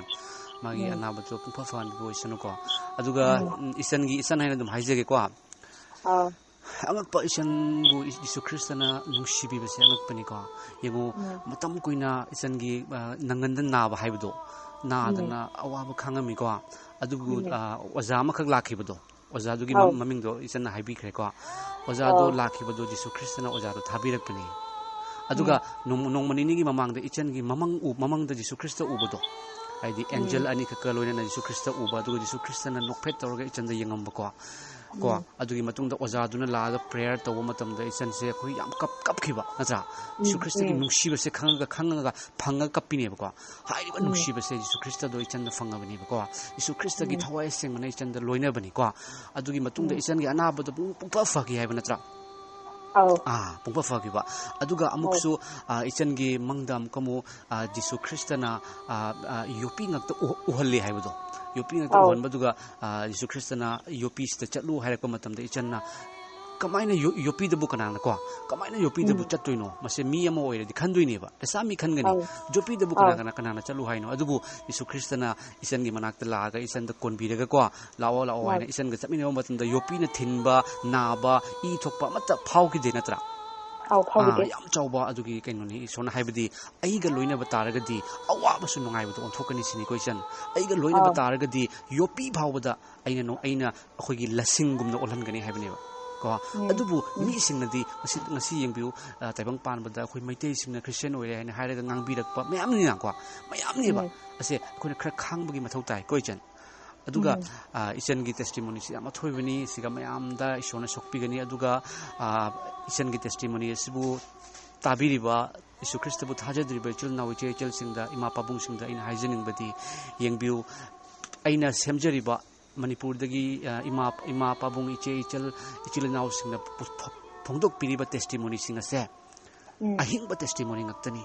ꯃꯥꯒꯤ ꯎꯝ꯫ ꯑꯅꯥꯕꯗꯣ ꯄꯨꯡꯐ ꯐꯍꯟꯕꯤꯕ ꯑꯣꯏꯁꯅꯨꯀꯣ꯫ ꯑꯗꯨꯒ, ꯎꯝ꯫ ꯎꯝ, ꯏꯆꯟꯒꯤ, ꯏꯆꯟ ꯍꯥꯏꯅ ꯑꯗꯨꯝ ꯍꯥꯏꯖꯒꯦꯀꯣ꯫ ꯑꯥ꯫ ꯑꯉꯛꯄ ꯏꯆꯟꯕꯨ ꯏ-, ꯖꯤꯁꯨ ꯈ꯭ꯔꯤꯁꯇꯅ ꯅꯨꯡꯁꯤꯕꯤꯕꯁꯦ ꯑꯉꯛꯄꯅꯤꯀꯣ꯫ ꯌꯦꯡꯉꯨ, ꯎꯝ꯫ ꯃꯇꯝ ꯀꯨꯏꯅ ꯏꯆꯟꯒꯤ, ꯑ, ꯅꯪꯒꯟꯗ ꯅꯥꯕ ꯍꯥꯏꯕꯗꯣ, ꯎꯝ꯫ ꯅꯥꯗꯅ ꯑꯋꯥꯕ ꯈꯥꯡꯉꯝꯃꯤꯀꯣ꯫ ꯑꯗꯨꯕꯨ, ꯎꯝ꯫ ꯑ, ꯑꯣꯖꯥ ꯑꯃꯈꯛ ꯂꯥꯛꯈꯤꯕꯗꯣ, ꯑꯣꯖꯥꯗꯨꯒꯤ ꯃ-, ꯑꯧ꯫ ꯃꯃꯤꯡꯗꯣ ꯏꯆꯟꯅ ꯍꯥꯏꯕꯤꯈ꯭ꯔꯦꯀꯣ꯫ ꯑꯣꯖꯥꯗꯣ ꯑꯧ꯫ ꯂꯥꯛꯈꯤꯕꯗꯣ ꯖꯤꯁꯨ ꯈ꯭ꯔꯤꯁꯇꯅ ꯑꯣꯖꯥꯗꯣ ꯊꯥꯕꯤꯔꯛꯄꯅꯤ꯫ ꯑꯗꯨꯒ ꯎꯝ꯫ ꯅꯣꯡ-, ꯅꯣꯡꯃ ꯅꯤꯅꯤꯒꯤ ꯃꯃꯥꯡꯗ ꯏꯆꯟꯒꯤ ꯃꯃꯪ ꯎ-, ꯃꯃꯪꯗ ꯖꯤꯁꯨ ꯈ꯭ꯔꯤꯁꯇ ꯎꯕꯗꯣ, ꯍꯥꯏꯗꯤ ꯎꯝ꯫ ꯑꯦꯟꯖꯦꯜ ꯑꯅꯤꯈꯛꯀ ꯂꯣꯏꯅꯅ ꯖꯤꯁꯨ ꯈ꯭ꯔꯤꯁꯇ ꯎꯕ, ꯑꯗꯨꯒ ꯖꯤꯁꯨ ꯈ꯭ꯔꯤꯁꯇꯅ ꯅꯣꯛꯐꯦꯠ ꯇꯧꯔꯒ ꯏꯆꯟꯗ ꯌꯦꯡꯉꯝꯕꯀꯣ꯫ ꯀꯣ, ꯎꯝ꯫ ꯑꯗꯨꯒꯤ ꯃꯇꯨꯡꯗ ꯑꯣꯖꯥꯗꯨꯅ ꯂꯥꯛꯑꯒ ꯄ꯭ꯔꯦꯌꯔ ꯇꯧꯕ ꯃꯇꯝꯗ ꯏꯆꯟꯁꯦ ꯑꯩꯈꯣꯏ ꯌꯥꯝ ꯀꯞ-, ꯀꯞꯈꯤꯕ, ꯅꯠꯇ꯭ꯔꯥ? ꯖꯤꯁꯨ ꯎꯝ, ꯈ꯭ꯔꯤꯁꯇꯒꯤ ꯎꯝ꯫ ꯅꯨꯡꯁꯤꯕꯁꯦ ꯈꯪꯉꯒ, ꯈꯪꯉꯒ ꯐꯪꯉꯒ ꯀꯞꯄꯤꯅꯦꯕꯀꯣ꯫ ꯍꯥꯏꯔꯤꯕ ꯎꯝ꯫ ꯅꯨꯡꯁꯤꯕꯁꯦ ꯖꯤꯁꯨ ꯈ꯭ꯔꯤꯁꯇꯗꯣ ꯏꯆꯟꯗ ꯐꯪꯉꯕꯅꯦꯕꯀꯣ꯫ ꯖꯤꯁꯨ ꯈ꯭ꯔꯤꯁꯇꯒꯤ ꯎꯝ꯫ ꯊꯋꯥꯏ ꯑꯁꯦꯡꯕꯅ ꯏꯆꯟꯗ ꯂꯣꯏꯅꯕꯅꯤꯀꯣ꯫ ꯑꯗꯨꯒꯤ ꯃꯇꯨꯡꯗ ꯎꯝ꯫ ꯏꯆꯟꯒꯤ ꯑꯅꯥꯕꯗꯣ ꯄꯨꯡ-, ꯄꯨꯡꯐ ꯐꯈꯤ ꯍꯥꯏꯕ ꯅꯠꯇ꯭ꯔꯥ? ꯑꯧ꯫ ꯑꯥ, ꯄꯨꯡꯐ ꯐꯈꯤꯕ꯫ ꯑꯗꯨꯒ ꯑꯧ꯫ ꯑꯃꯨꯛꯁꯨ, ꯑꯥ, ꯏꯆꯟꯒꯤ ꯃꯪꯗ ꯑꯃꯨꯛꯀ ꯑꯃꯨꯛ, ꯑꯥ, ꯖꯤꯁꯨ ꯈ꯭ꯔꯤꯁꯇꯅ, ꯑꯥ, ꯑꯥ, ꯌꯣꯄꯤ ꯉꯥꯛꯇ ꯎ-, ꯎꯍꯜꯂꯤ ꯍꯥꯏꯕꯗꯣ꯫ ꯌꯣꯄꯤ ꯉꯥꯛꯇ ꯑꯧ꯫ ꯎꯍꯟꯕꯗꯨꯒ, ꯑꯥ, ꯖꯤꯁꯨ ꯈ꯭ꯔꯤꯁꯇꯅ ꯌꯣꯄꯤꯁꯤꯗ ꯆꯠꯂꯨ ꯍꯥꯏꯔꯛꯄ ꯃꯇꯝꯗ ꯏꯆꯟꯅ, "ꯀꯃꯥꯏꯅ ꯌꯣ-, ꯌꯣꯄꯤꯗꯕꯨ ꯀꯅꯥꯅ ꯀꯣ? ꯀꯃꯥꯏꯅ ꯌꯣꯄꯤꯗꯕꯨ ꯎꯝ꯫ ꯆꯠꯇꯣꯏꯅꯣ? ꯃꯁꯦ ꯃꯤ ꯑꯃ ꯑꯣꯏꯔꯗꯤ ꯈꯟꯗꯣꯏꯅꯦꯕ꯫ ꯂꯩꯁꯥꯃꯤ ꯈꯟꯒꯅꯤ꯫ ꯑꯧ꯫ ꯌꯣꯄꯤꯗꯕꯨ ꯀꯅꯥ ꯑꯧ꯫ ꯀꯅꯥ, ꯀꯅꯥꯅ ꯆꯠꯂꯨ ꯍꯥꯏꯅꯣ?" ꯑꯗꯨꯕꯨ ꯖꯤꯁꯨ ꯈ꯭ꯔꯤꯁꯇꯅ ꯏꯆꯟꯒꯤ ꯃꯅꯥꯛꯇ ꯂꯥꯛꯑꯒ ꯏꯆꯟꯗ ꯀꯣꯟꯕꯤꯔꯒꯀꯣ, "ꯂꯥꯛꯑꯣ, ꯂꯥꯛꯑꯣ" ꯍꯣꯏ꯫ ꯍꯥꯏꯅ ꯏꯆꯟꯒ ꯆꯠꯃꯤꯟꯅꯕ ꯃꯇꯝꯗ ꯌꯣꯄꯤꯅ ꯊꯤꯟꯕ, ꯅꯥꯕ, ꯏ ꯊꯣꯛꯄ ꯑꯃꯠꯇ ꯐꯥꯎꯈꯤꯗꯦ ꯅꯠꯇ꯭ꯔꯥ? ꯑꯧ, ꯑꯥ, ꯐꯥꯎꯈꯤꯗꯦ꯫ ꯌꯥꯝ ꯆꯥꯎꯕ ꯑꯗꯨꯒꯤ ꯀꯩꯅꯣꯅꯤ꯫ ꯏꯁꯣꯔꯅ ꯍꯥꯏꯕꯗꯤ, "ꯑꯩꯒ ꯂꯣꯏꯅꯕ ꯇꯥꯔꯒꯗꯤ ꯑꯋꯥꯕꯁꯨ ꯅꯨꯡꯉꯥꯏꯕꯗ ꯑꯣꯟꯊꯣꯛꯀꯅꯤ" ꯁꯤꯅꯤꯀꯣ ꯏꯆꯟ꯫ "ꯑꯩꯒ ꯂꯣꯏꯅꯕ ꯑꯧ꯫ ꯇꯥꯔꯒꯗꯤ ꯌꯣꯄꯤ ꯐꯥꯎꯕꯗ ꯑꯩꯅ ꯅꯣ-, ꯑꯩꯅ ꯑꯩꯈꯣꯏꯒꯤ ꯂꯁꯤꯡꯒꯨꯝꯅ ꯑꯣꯜꯍꯟꯒꯅꯤ" ꯍꯥꯏꯕꯅꯦꯕ꯫ ꯀꯣ꯫ ꯎꯝ꯫ ꯑꯗꯨꯕꯨ ꯎꯝ꯫ ꯃꯤꯁꯤꯡꯅꯗꯤ ꯉꯁꯤ, ꯉꯁꯤ ꯌꯦꯡꯕꯤꯌꯨ, ꯑ, ꯇꯥꯏꯕꯪ ꯄꯥꯟꯕꯗ ꯑꯩꯈꯣꯏ ꯃꯩꯇꯩꯁꯤꯡꯅ ꯈ꯭ꯔꯤꯁꯇꯤꯌꯥꯟ ꯑꯣꯏꯔꯦ ꯍꯥꯏꯅ ꯍꯥꯏꯔꯒ ꯉꯥꯡꯕꯤꯔꯛꯄ ꯃꯌꯥꯝꯅꯤꯅꯀꯣ, ꯃꯌꯥꯝꯅꯦꯕ꯫ ꯎꯝ꯫ ꯑꯁꯦ ꯑꯩꯈꯣꯏꯅ ꯈꯔ ꯈꯥꯡꯕꯒꯤ ꯃꯊꯧ ꯇꯥꯏ ꯀꯣ ꯏꯆꯟ꯫ ꯑꯗꯨꯒ, ꯎꯝ꯫ ꯑ, ꯏꯆꯟꯒꯤ testimonyꯁꯤ ꯌꯥꯝ ꯑꯊꯣꯏꯕꯅꯤ, ꯁꯤꯒ ꯃꯌꯥꯝꯗ ꯏꯁꯣꯔꯅ ꯁꯣꯛꯄꯤꯒꯅꯤ꯫ ꯑꯗꯨꯒ, ꯑ, ꯏꯆꯟꯒꯤ testimony ꯑꯁꯤꯕꯨ ꯇꯥꯕꯤꯔꯤꯕ ꯌꯤꯁꯨ ꯈ꯭ꯔꯤꯁꯇꯕꯨ ꯊꯥꯖꯗ꯭ꯔꯤꯕ ꯏꯆꯤꯜ ꯏꯅꯥꯎ, ꯏꯆꯦ ꯏꯆꯜꯁꯤꯡꯗ, ꯏꯃꯥ ꯄꯥꯕꯨꯡꯁꯤꯡꯗ ꯑꯩꯅ ꯍꯥꯏꯖꯅꯤꯡꯕꯗꯤ, ꯌꯦꯡꯕꯤꯌꯨ, ꯑꯩꯅ ꯁꯦꯝꯖꯔꯤꯕ ꯃꯅꯤꯄꯨꯔꯗꯒꯤ, ꯑ, ꯏꯃꯥ, ꯏꯃꯥ ꯄꯥꯕꯨꯡ, ꯏꯆꯦ ꯏꯆꯜ, ꯏꯆꯤꯜ ꯏꯅꯥꯎꯁꯤꯡꯅ ꯄꯨ-, ꯐ-, ꯐꯣꯡꯗꯣꯛꯄꯤꯔꯤꯕ testimonyꯁꯤꯡ ꯑꯁꯦ ꯎꯝ꯫ ꯑꯍꯤꯡꯕ testimony ꯉꯥꯛꯇꯅꯤ꯫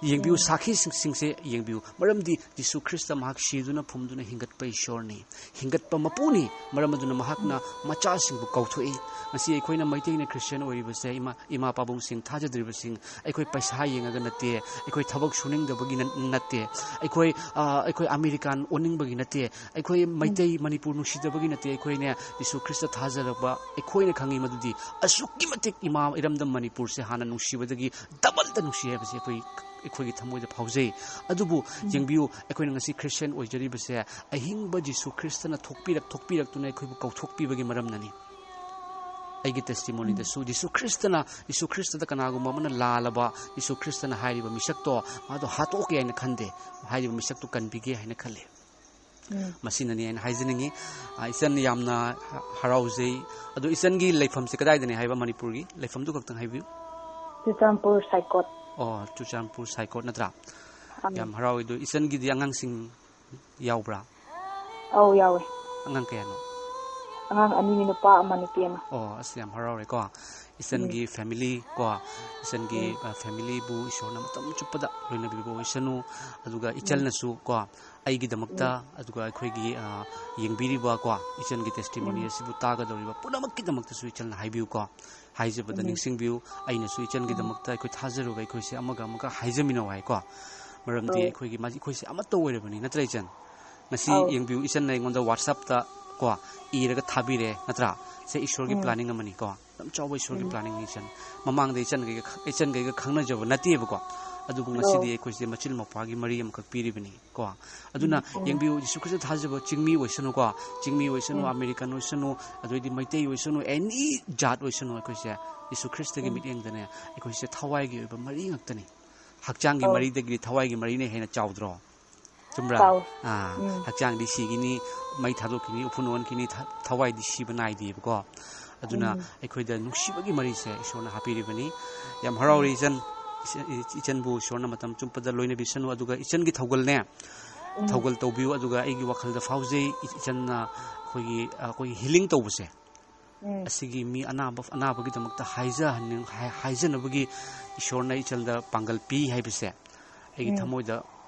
ꯌꯦꯡꯕꯤꯌꯨ, ꯎꯝ꯫ ꯁꯥꯈꯤꯁꯤꯡꯁꯦ ꯌꯦꯡꯕꯤꯌꯨ꯫ ꯃꯔꯝꯗꯤ ꯖꯤꯁꯨ ꯈ꯭ꯔꯤꯁꯇ ꯃꯍꯥꯛ ꯁꯤꯗꯨꯅ ꯐꯨꯝꯗꯨꯅ ꯍꯤꯡꯒꯠꯄ ꯏꯁꯣꯔꯅꯤ, ꯍꯤꯡꯒꯠꯄ ꯃꯄꯨꯅꯤ꯫ ꯃꯔꯝ ꯑꯗꯨꯅ ꯃꯍꯥꯛꯅ ꯎꯝ꯫ ꯃꯆꯥꯁꯤꯡꯕꯨ ꯀꯧꯊꯣꯛꯏ꯫ ꯉꯁꯤ ꯑꯩꯈꯣꯏꯅ ꯃꯩꯇꯩꯅ ꯈ꯭ꯔꯤꯁꯇꯤꯌꯥꯟ ꯑꯣꯏꯔꯤꯕꯁꯦ, ꯏꯃꯥ, ꯏꯃꯥ ꯄꯥꯕꯨꯡꯁꯤꯡ, ꯊꯥꯖꯗ꯭ꯔꯤꯕꯁꯤꯡ, ꯑꯩꯈꯣꯏ ꯄꯩꯁꯥ ꯌꯦꯡꯉꯒ ꯅꯠꯇꯦ, ꯑꯩꯈꯣꯏ ꯊꯕꯛ ꯁꯨꯅꯤꯡꯗꯕꯒꯤ ꯅ-, ꯅꯠꯇꯦ, ꯑꯩꯈꯣꯏ, ꯑ, ꯑꯩꯈꯣꯏ ꯑꯃꯦꯔꯤꯀꯥꯟ ꯑꯣꯟꯅꯤꯡꯕꯒꯤ ꯅꯠꯇꯦ, ꯑꯩꯈꯣꯏ ꯎꯝ꯫ ꯃꯩꯇꯩ ꯃꯅꯤꯄꯨꯔ ꯅꯨꯡꯁꯤꯗꯕꯒꯤ ꯅꯠꯇꯦ, ꯑꯩꯈꯣꯏꯅꯦ ꯖꯤꯁꯨ ꯈ꯭ꯔꯤꯁꯇ ꯊꯥꯖꯔꯛꯄ ꯑꯩꯈꯣꯏꯅ ꯈꯪꯉꯤ ꯃꯗꯨꯗꯤ ꯑꯁꯨꯛꯀꯤ ꯃꯇꯤꯛ ꯏꯃꯥ ꯏꯔꯝꯗꯝ ꯃꯅꯤꯄꯨꯔꯁꯦ ꯍꯥꯟꯅ ꯅꯨꯡꯁꯤꯕꯗꯒꯤ ꯗꯕꯜꯗ ꯅꯨꯡꯁꯤ ꯍꯥꯏꯕꯁꯦ ꯑꯩꯈꯣꯏ, ꯑꯩꯈꯣꯏꯒꯤ ꯊꯃꯣꯏꯗ ꯐꯥꯎꯖꯩ꯫ ꯑꯗꯨꯕꯨ ꯎꯝ꯫ ꯌꯦꯡꯕꯤꯌꯨ, ꯑꯩꯈꯣꯏꯅ ꯉꯁꯤ ꯈ꯭ꯔꯤꯁꯇꯤꯌꯥꯟ ꯑꯣꯏꯖꯔꯤꯕꯁꯦ ꯑꯍꯤꯡꯕ ꯖꯤꯁꯨ ꯈ꯭ꯔꯤꯁꯇꯅ ꯊꯣꯛꯄꯤꯔꯛ-, ꯊꯣꯛꯄꯤꯔꯛꯇꯨꯅ ꯑꯩꯈꯣꯏꯕꯨ ꯀꯧꯊꯣꯛꯄꯤꯕꯒꯤ ꯃꯔꯝꯅꯅꯤ꯫ ꯑꯩꯒꯤ testimonyꯗꯁꯨ ꯎꯝ꯫ ꯖꯤꯁꯨ ꯈ꯭ꯔꯤꯁꯇꯅ, ꯖꯤꯁꯨ ꯈ꯭ꯔꯤꯁꯇꯗ ꯀꯅꯥꯒꯨꯝꯕ ꯑꯃꯅ ꯂꯥꯜꯂꯕ, ꯖꯤꯁꯨ ꯈ꯭ꯔꯤꯁꯇꯅ ꯍꯥꯏꯔꯤꯕ ꯃꯤꯁꯛꯇꯣ ꯃꯥꯗꯣ ꯍꯥꯠꯇꯣꯛꯀꯦ ꯍꯥꯏꯅ ꯈꯟꯗꯦ, ꯍꯥꯏꯔꯤꯕ ꯃꯤꯁꯛꯇꯣ ꯀꯟꯕꯤꯒꯦ ꯍꯥꯏꯅ ꯈꯜꯂꯤ꯫ ꯎꯝ꯫ ꯃꯁꯤꯅꯅꯤ ꯑꯩꯅ ꯍꯥꯏꯖꯅꯤꯡꯉꯤ꯫ ꯑ, ꯏꯆꯟ ꯌꯥꯝꯅ ꯍ-, ꯍꯔꯥꯎꯖꯩ꯫ ꯑꯗꯣ ꯏꯆꯟꯒꯤ ꯂꯩꯐꯝꯁꯦ ꯀꯗꯥꯏꯗꯅꯤ ꯍꯥꯏꯕ ꯃꯅꯤꯄꯨꯔꯒꯤ? ꯂꯩꯐꯝꯗꯨ ꯈꯛꯇꯪ ꯍꯥꯏꯕꯤꯌꯨ꯫ ꯆꯨꯔꯆꯥꯟꯄꯨꯔ ꯁꯥꯏꯀꯣꯠ꯫ ꯑꯣ, ꯆꯨꯔꯆꯥꯟꯄꯨꯔ ꯁꯥꯏꯀꯣꯠ ꯅꯠꯇ꯭ꯔꯥ? ꯑꯥ꯫ ꯌꯥꯝ ꯍꯔꯥꯎꯋꯤ꯫ ꯑꯗꯣ ꯏꯆꯟꯒꯤꯗꯤ ꯑꯉꯥꯡꯁꯤꯡ ꯌꯥꯎꯕ꯭ꯔꯥ? ꯑꯧ, ꯌꯥꯎꯋꯦ꯫ ꯑꯉꯥꯡ ꯀꯌꯥꯅꯣ? ꯑꯉꯥꯡ ꯑꯅꯤꯅꯤ, ꯅꯨꯄꯥ ꯑꯃ, ꯅꯨꯄꯤ ꯑꯃ꯫ ꯑꯣ, ꯑꯁ, ꯌꯥꯝ ꯍꯔꯥꯎꯔꯦꯀꯣ꯫ ꯏꯆꯟꯒꯤ ꯎꯝ꯫ Family ꯀꯣ, ꯏꯆꯟꯒꯤ, ꯎꯝ꯫ ꯑ, familyꯕꯨ ꯏꯁꯣꯔꯅ ꯃꯇꯝ ꯆꯨꯞꯄꯗ ꯂꯣꯏꯅꯕꯤꯕ ꯑꯣꯏꯁꯅꯨ꯫ ꯑꯗꯨꯒ ꯎꯝ꯫ ꯏꯆꯜꯅꯁꯨ ꯀꯣ, ꯑꯩꯒꯤꯗꯃꯛꯇ, ꯎꯝ꯫ ꯑꯗꯨꯒ ꯑꯩꯈꯣꯏꯒꯤ, ꯑ, ꯌꯦꯡꯕꯤꯔꯤꯕ ꯀꯣ, ꯏꯆꯟꯒꯤ testimony ꯎꯝ꯫ ꯑꯁꯤꯕꯨ ꯇꯥꯒꯗꯧꯔꯤꯕ ꯄꯨꯝꯅꯃꯛꯀꯤꯗꯃꯛꯇꯁꯨ ꯏꯆꯟꯅ ꯍꯥꯏꯕꯤꯌꯨ ꯀꯣ, ꯍꯥꯏꯖꯕꯗ ꯎꯝ꯫ ꯅꯤꯡꯁꯤꯡꯕꯤꯌꯨ꯫ ꯑꯩꯅꯁꯨ ꯏꯆꯟꯒꯤꯗꯃꯛꯇ ꯑꯩꯈꯣꯏ ꯊꯥꯖꯔꯨꯕ ꯑꯩꯈꯣꯏꯁꯦ ꯑꯃꯒ ꯑꯃꯒ ꯍꯥꯏꯖꯃꯤꯟꯅꯧ ꯍꯥꯏꯀꯣ꯫ ꯃꯔꯝꯗꯤ ꯑꯧ꯫ ꯑꯩꯈꯣꯏꯒꯤ ꯃꯥ-, ꯑꯩꯈꯣꯏꯁꯦ ꯑꯃꯠꯇ ꯑꯣꯏꯔꯕꯅꯤ, ꯅꯠꯇ꯭ꯔꯥ ꯏꯆꯟ? ꯉꯁꯤ ꯑꯧ꯫ ꯌꯦꯡꯕꯤꯌꯨ, ꯏꯆꯟꯅ ꯑꯩꯉꯣꯟꯗ WhatsAppꯇ ꯀꯣ, ꯏꯔꯒ ꯊꯥꯕꯤꯔꯦ, ꯅꯠꯇ꯭ꯔꯥ? ꯁꯦ ꯏꯁꯣꯔꯒꯤ ꯎꯝ꯫ Planningꯅꯤ ꯀꯣ꯫ ꯌꯥꯝ ꯆꯥꯎꯕ ꯏꯁꯣꯔꯒꯤ ꯎꯝ꯫ Planningꯅꯤ ꯏꯆꯟ꯫ ꯃꯃꯥꯡꯗ ꯏꯆꯟꯒꯩꯒ ꯈ-, ꯏꯆꯟꯒꯩꯒ ꯈꯪꯅꯖꯕ ꯅꯠꯇꯦꯕꯀꯣ꯫ ꯑꯗꯨꯕꯨ ꯉꯁꯤꯗꯤ ꯑꯩꯈꯣꯏꯁꯦ ꯃꯆꯤꯜ ꯃꯧꯄ꯭ꯋꯥꯒꯤ ꯃꯔꯤ ꯑꯃꯈꯛ ꯄꯤꯔꯤꯕꯅꯤ ꯀꯣ꯫ ꯑꯗꯨꯅ ꯌꯦꯡꯕꯤꯌꯨ, ꯌꯤꯁꯨ ꯈ꯭ꯔꯤꯁꯇ ꯊꯥꯖꯕ ꯆꯤꯡꯃꯤ ꯑꯣꯏꯁꯅꯨꯀꯣ, ꯆꯤꯡꯃꯤ ꯑꯣꯏꯁꯅꯨ, ꯑꯃꯦꯔꯤꯀꯟ ꯑꯣꯏꯁꯅꯨ, ꯑꯗꯨ ꯑꯣꯏꯗꯤ ꯃꯩꯇꯩ ꯑꯣꯏꯁꯅꯨ, ꯑꯦꯅꯤ ꯖꯥꯠ ꯑꯣꯏꯁꯅꯨ, ꯑꯩꯈꯣꯏꯁꯦ ꯌꯤꯁꯨ ꯈ꯭ꯔꯤꯁꯇꯒꯤ ꯃꯤꯠꯌꯦꯡꯗꯅꯦ ꯑꯩꯈꯣꯏꯁꯦ ꯊꯋꯥꯏꯒꯤ ꯑꯣꯏꯕ ꯃꯔꯤ ꯉꯥꯛꯇꯅꯤ꯫ ꯍꯛꯆꯥꯡꯒꯤ ꯃꯔꯤꯗꯒꯤꯗꯤ ꯊꯋꯥꯏꯒꯤ ꯃꯔꯤꯅ ꯍꯦꯟꯅ ꯆꯥꯎꯗ꯭ꯔꯣ? ꯆꯨꯝꯕ꯭ꯔꯥ? ꯑꯥ, ꯍꯛꯆꯥꯡꯗꯤ ꯁꯤꯒꯤꯅꯤ, ꯃꯩ ꯊꯥꯗꯣꯛꯈꯤꯅꯤ, ꯎꯐꯨꯟ ꯑꯣꯟꯈꯤꯅꯤ, ꯊ-, ꯊꯋꯥꯏꯗꯤ ꯁꯤꯕ ꯅꯥꯏꯗꯦꯕꯀꯣ꯫ ꯑꯗꯨꯅ ꯑꯩꯈꯣꯏꯗ ꯅꯨꯡꯁꯤꯕꯒꯤ ꯃꯔꯤꯁꯦ ꯏꯁꯣꯔꯅ ꯍꯥꯞꯄꯤꯔꯤꯕꯅꯤ꯫ ꯌꯥꯝ ꯍꯔꯥꯎꯔꯤ ꯏꯆꯟ, ꯏꯆ-, ꯏꯆꯟꯕꯨ ꯏꯁꯣꯔꯅ ꯃꯇꯝ ꯆꯨꯞꯄꯗ ꯂꯣꯏꯅꯕꯤꯁꯅꯨ꯫ ꯑꯗꯨꯒ ꯏꯆꯟꯒꯤ ꯊꯧꯒꯜꯅꯦ, ꯊꯧꯒꯜ ꯇꯧꯕꯤꯌꯨ꯫ ꯑꯗꯨꯒ ꯑꯩꯒꯤ ꯋꯥꯈꯜꯗ ꯐꯥꯎꯖꯩ, ꯏ-, ꯏꯆꯟꯅ ꯑꯩꯈꯣꯏꯒꯤ, ꯑꯩꯈꯣꯏꯒꯤ ꯍꯤꯂꯤꯡ ꯇꯧꯕꯁꯦ, ꯑꯁꯤꯒꯤ ꯃꯤ ꯑꯅꯥꯕ, ꯑꯅꯥꯕꯒꯤꯗꯃꯛꯇ ꯍꯥꯏꯖꯍꯟꯅꯤꯡ-, ꯍꯥꯏ-, ꯍꯥꯏꯖꯅꯕꯒꯤ ꯏꯁꯣꯔꯅ ꯏꯆꯜꯗ ꯄꯥꯡꯒꯜ ꯄꯤ ꯍꯥꯏꯕꯁꯦ ꯑꯩꯒꯤ ꯊꯃꯣꯏꯗ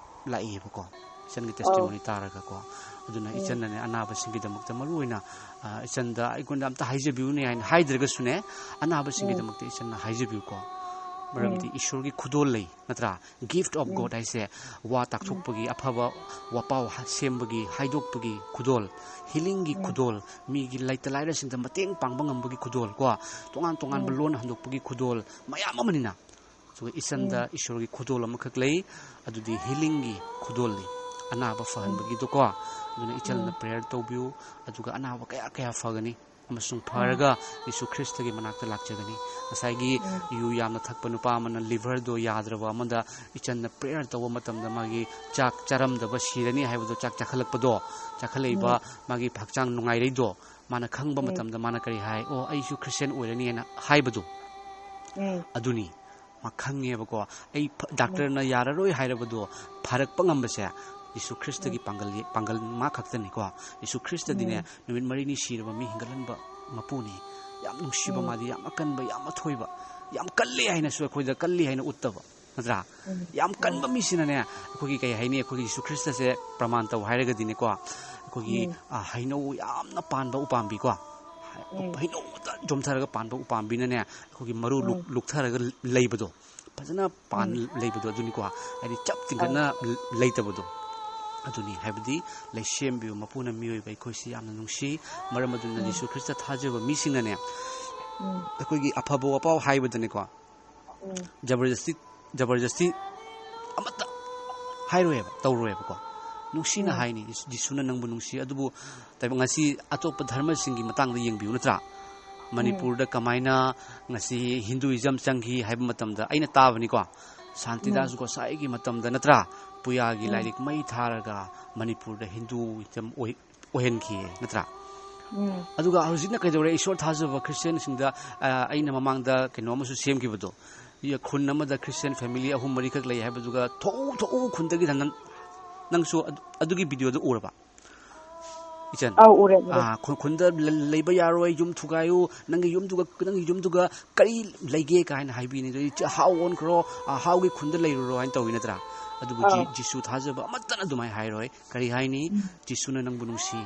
ꯂꯥꯛꯏꯕꯀꯣ, ꯏꯆꯟꯒꯤ ꯇꯦꯁꯇꯤꯃꯣꯅꯤ ꯇꯥꯔꯒꯀꯣ꯫ ꯑꯗꯨꯅ ꯏꯆꯟꯅꯅꯦ, ꯑꯅꯥꯕꯁꯤꯡꯒꯤꯗꯃꯛꯇ ꯃꯔꯨ ꯑꯣꯏꯅ, ꯑ, ꯏꯆꯟꯗ ꯑꯩꯉꯣꯟꯗ ꯑꯝꯇ ꯍꯥꯏꯖꯕꯤꯌꯨꯅꯦ ꯍꯥꯏꯅ ꯍꯥꯏꯗ꯭ꯔꯒꯁꯨꯅꯦ, ꯑꯅꯥꯕꯁꯤꯡꯒꯤꯗꯃꯛꯇ ꯏꯆꯟꯅ ꯍꯥꯏꯖꯕꯤꯌꯨꯀꯣ꯫ ꯃꯔꯝꯗꯤ ꯏꯁꯣꯔꯒꯤ ꯈꯨꯗꯣꯜ ꯂꯩ, ꯅꯠꯇ꯭ꯔꯥ? Gift of God ꯍꯥꯏꯁꯦ ꯋꯥ ꯇꯥꯛꯊꯣꯛꯄꯒꯤ, ꯑꯐꯕ ꯋꯥꯄꯥꯎ ꯍ-, ꯁꯦꯝꯕꯒꯤ, ꯍꯥꯏꯗꯣꯛꯄꯒꯤ ꯈꯨꯗꯣꯜ, ꯍꯤꯂꯤꯡꯒꯤ ꯈꯨꯗꯣꯜ, ꯃꯤꯒꯤ ꯂꯩꯇ ꯂꯥꯏꯔꯁꯤꯡꯗ ꯃꯇꯦꯡ ꯄꯥꯡꯕ ꯉꯝꯕꯒꯤ ꯈꯨꯗꯣꯜ ꯀꯣ, ꯇꯣꯉꯥꯟ ꯇꯣꯉꯥꯟꯕ ꯂꯣꯟ ꯍꯟꯗꯣꯛꯄꯒꯤ ꯈꯨꯗꯣꯜ ꯃꯌꯥꯝ ꯑꯃꯅꯤꯅ꯫ ꯑꯗꯨꯒ ꯏꯆꯟꯗ ꯏꯁꯣꯔꯒꯤ ꯈꯨꯗꯣꯜ ꯑꯃꯈꯛ ꯂꯩ, ꯑꯗꯨꯗꯤ ꯍꯤꯂꯤꯡꯒꯤ ꯈꯨꯗꯣꯜꯅꯤ, ꯑꯅꯥꯕ ꯐꯍꯟꯕꯒꯤꯗꯣꯀꯣ꯫ ꯑꯗꯨꯅ ꯏꯆꯟꯅ ꯄ꯭ꯔꯦꯌꯔ ꯇꯧꯕꯤꯌꯨ, ꯑꯗꯨꯒ ꯑꯅꯥꯕ ꯀꯌꯥ ꯀꯌꯥ ꯐꯒꯅꯤ ꯑꯃꯁꯨꯡ ꯐꯔꯒ ꯌꯤꯁꯨ ꯈ꯭ꯔꯤꯁꯇꯒꯤ ꯃꯅꯥꯛꯇ ꯂꯥꯛꯆꯒꯅꯤ꯫ ꯉꯁꯥꯏꯒꯤ ꯌꯨ ꯌꯥꯝꯅ ꯊꯛꯄ ꯅꯨꯄꯥ ꯑꯃꯅ ꯂꯤꯚꯔꯗꯣ ꯌꯥꯗ꯭ꯔꯕ ꯑꯃꯗ ꯏꯆꯟꯅ ꯄ꯭ꯔꯦꯌꯔ ꯇꯧꯕ ꯃꯇꯝꯗ ꯃꯥꯒꯤ ꯆꯥꯛ ꯆꯥꯔꯝꯗꯕ ꯁꯤꯔꯅꯤ ꯍꯥꯏꯕꯗꯣ, ꯆꯥꯛ ꯆꯥꯈꯠꯂꯛꯄꯗꯣ, ꯆꯥꯈꯠꯂꯛꯏꯕ ꯃꯥꯒꯤ ꯍꯛꯆꯥꯡ ꯅꯨꯡꯉꯥꯏꯔꯛꯏꯗꯣ, ꯃꯥꯅ ꯈꯪꯕ ꯃꯇꯝꯗ ꯃꯥꯅ ꯀꯔꯤ ꯍꯥꯏ? "ꯑꯣ, ꯑꯩꯁꯨ ꯈ꯭ꯔꯤꯁꯇꯤꯌꯥꯟ ꯑꯣꯏꯔꯅꯤ" ꯍꯥꯏꯅ ꯍꯥꯏꯕꯗꯣ꯫ ꯑꯗꯨꯅꯤ꯫ ꯃꯥ ꯈꯪꯉꯦꯕꯀꯣ, ꯑꯩ ꯐ-, ꯗꯥꯛꯇꯔꯅ ꯌꯥꯔꯔꯣꯏ ꯍꯥꯏꯔꯕꯗꯣ ꯐꯔꯛꯄ ꯉꯝꯕꯁꯦ ꯌꯤꯁꯨ ꯈ꯭ꯔꯤꯁꯇꯒꯤ ꯄꯥꯡꯒꯜ, ꯄꯥꯡꯒꯜ ꯃꯥ ꯈꯛꯇꯅꯤꯀꯣ꯫ ꯌꯤꯁꯨ ꯈ꯭ꯔꯤꯁꯇꯗꯤꯅꯦ, ꯅꯨꯃꯤꯠ ꯃꯔꯤꯅꯤ ꯁꯤꯔꯕ ꯃꯤ ꯍꯤꯡꯒꯠꯍꯟꯕ ꯃꯄꯨꯅꯤ꯫ ꯌꯥꯝ ꯅꯨꯡꯁꯤꯕ ꯃꯥꯗꯤ, ꯌꯥꯝ ꯑꯀꯟꯕ, ꯌꯥꯝ ꯑꯊꯣꯏꯕ, ꯌꯥꯝ ꯀꯜꯂꯦ ꯍꯥꯏꯅꯁꯨ ꯑꯩꯈꯣꯏꯗ ꯀꯜꯂꯤ ꯍꯥꯏꯅ ꯎꯠꯇꯕ, ꯅꯠꯇ꯭ꯔꯥ? ꯌꯥꯝ ꯀꯟꯕ ꯃꯤꯁꯤꯅꯅꯦ, ꯑꯩꯈꯣꯏꯒꯤ ꯀꯩ ꯍꯥꯏꯅꯤ, ꯑꯩꯈꯣꯏꯒꯤ ꯌꯤꯁꯨ ꯈ꯭ꯔꯤꯁꯇꯁꯦ ꯄ꯭ꯔꯃꯥꯟ ꯇꯧ ꯍꯥꯏꯔꯒꯗꯤꯅꯦꯀꯣ, ꯑꯩꯈꯣꯏꯒꯤ, ꯑ, ꯍꯩꯅꯧ ꯌꯥꯝꯅ ꯄꯥꯟꯕ ꯎꯄꯥꯝꯕꯤꯀꯣ, ꯍꯩꯅꯧ ꯑꯃꯇ ꯆꯣꯝꯊꯔꯒ ꯄꯥꯟꯕ ꯎꯄꯥꯝꯕꯤꯅꯅꯦ, ꯑꯩꯈꯣꯏꯒꯤ ꯃꯔꯨ ꯂꯨꯛ-, ꯂꯨꯛꯊꯔꯒ ꯂꯩꯕꯗꯣ, ꯐꯖꯅ ꯄꯥꯟ ꯂꯩꯕꯗꯣ ꯑꯗꯨꯅꯤꯀꯣ, ꯍꯥꯏꯗꯤ ꯆꯞ ꯇꯤꯡꯈꯠꯅ ꯂꯩꯇꯕꯗꯣ ꯑꯗꯨꯅꯤ꯫ ꯍꯥꯏꯕꯗꯤ ꯂꯩꯁꯦꯝꯕꯤꯕ ꯃꯄꯨꯅ ꯃꯤꯑꯣꯏꯕ ꯑꯩꯈꯣꯏꯁꯤ ꯌꯥꯝꯅ ꯅꯨꯡꯁꯤ꯫ ꯃꯔꯝ ꯑꯗꯨꯅ ꯌꯤꯁꯨ ꯈ꯭ꯔꯤꯁꯇ ꯊꯥꯖꯕ ꯃꯤꯁꯤꯡꯅꯅꯦ, ꯑꯩꯈꯣꯏꯒꯤ ꯑꯐꯕ ꯋꯥꯄꯥꯎ ꯍꯥꯏꯕꯗꯅꯦꯀꯣ, ꯖꯕꯔꯗꯁꯇꯤ ꯖꯕꯔꯗꯁꯇꯤ ꯑꯃꯠꯇ ꯍꯥꯏꯔꯣꯏꯕ, ꯇꯧꯔꯣꯏꯕꯀꯣ꯫ ꯅꯨꯡꯁꯤꯅ ꯎꯝ꯫ ꯍꯥꯏꯅꯤ, "ꯖꯤꯁꯨꯅ ꯅꯪꯕꯨ ꯅꯨꯡꯁꯤ"꯫ ꯑꯗꯨꯕꯨ ꯇꯥꯏꯕꯪ ꯉꯁꯤ ꯑꯇꯣꯞꯄ ꯙꯔꯃꯁꯤꯡꯒꯤ ꯃꯇꯥꯡꯗ ꯌꯦꯡꯕꯤꯌꯨ, ꯅꯠꯇ꯭ꯔꯥ? ꯎꯝ꯫ ꯃꯅꯤꯄꯨꯔꯗ ꯀꯃꯥꯏꯅ ꯉꯁꯤ ꯍꯤꯟꯗꯨꯏꯖꯝ ꯆꯪꯈꯤ ꯍꯥꯏꯕ ꯃꯇꯝꯗ ꯑꯩꯅ ꯇꯥꯕꯅꯤꯀꯣ, ꯁꯥꯟꯇꯤꯗꯥꯁ ꯎꯝ꯫ ꯒꯣꯁꯥꯏꯒꯤ ꯃꯇꯝꯗ, ꯅꯠꯇ꯭ꯔꯥ, ꯄꯨꯌꯥꯒꯤ ꯎꯝ꯫ ꯂꯥꯏꯔꯤꯛ ꯃꯩ ꯊꯥꯔꯒ ꯃꯅꯤꯄꯨꯔꯗ ꯍꯤꯟꯗꯨꯏꯖꯝ ꯑꯣꯏ-, ꯑꯣꯏꯍꯟꯈꯤꯌꯦ, ꯅꯠꯇ꯭ꯔꯥ? ꯎꯝ꯫ ꯑꯗꯨꯒ ꯍꯧꯖꯤꯛꯅ ꯀꯩꯗꯧꯔꯦ? ꯏꯁꯣꯔ ꯊꯥꯖꯕ ꯈ꯭ꯔꯤꯁꯇꯤꯌꯥꯟꯁꯤꯡꯗ, ꯑ, ꯑꯩꯅ ꯃꯃꯥꯡꯗ ꯀꯩꯅꯣ ꯑꯃꯁꯨ ꯁꯦꯝꯈꯤꯕꯗꯣ, ꯈꯨꯟ ꯑꯃꯗ ꯈ꯭ꯔꯤꯁꯇꯤꯌꯥꯟ ꯐꯦꯃꯤꯂꯤ ꯑꯍꯨꯝ ꯃꯔꯤꯈꯛ ꯂꯩ ꯍꯥꯏꯕꯗꯨꯒ, "ꯊꯣꯛꯎ, ꯊꯣꯛꯎ ꯈꯨꯟꯗꯒꯤ", ꯅꯪ, ꯅꯪꯁꯨ ꯑꯗꯨ, ꯑꯗꯨꯒꯤ ꯚꯤꯗꯤꯑꯣꯗꯨ ꯎꯔꯕ? ꯏꯆꯟ? ꯑꯧ, ꯎꯔꯦ, ꯎꯔꯦ꯫ ꯑꯥ, ꯈꯨ-, ꯈꯨꯟꯗ ꯂ-, ꯂꯩꯕ ꯌꯥꯔꯣꯏ, ꯌꯨꯝ ꯊꯨꯒꯥꯏꯌꯨ, ꯅꯪꯒꯤ ꯌꯨꯝꯗꯨꯒ, ꯅꯪꯒꯤ ꯌꯨꯝꯗꯨꯒ ꯀꯔꯤ ꯂꯩꯒꯦ ꯀꯥꯏꯅ ꯍꯥꯏꯕꯤꯅꯤ꯫ ꯑꯗꯨꯗꯤ ꯆ-, ꯍꯥꯎ ꯑꯣꯟꯈ꯭ꯔꯣ, ꯑꯥ, ꯍꯥꯎꯒꯤ ꯈꯨꯟꯗ ꯂꯩꯔꯨꯔꯣ ꯍꯥꯏꯅ ꯇꯧꯋꯤ, ꯅꯠꯇ꯭ꯔꯥ? ꯑꯗꯨꯕꯨ ꯖꯤ-, ꯑꯥ꯫ ꯖꯤꯁꯨ ꯊꯥꯖꯕ ꯑꯃꯠꯇꯅ ꯑꯗꯨꯃꯥꯏꯅ ꯍꯥꯏꯔꯣꯏ꯫ ꯀꯔꯤ ꯍꯥꯏꯅꯤ? ꯎꯝ꯫ "ꯖꯤꯁꯨꯅ ꯅꯪꯕꯨ ꯅꯨꯡꯁꯤ꯫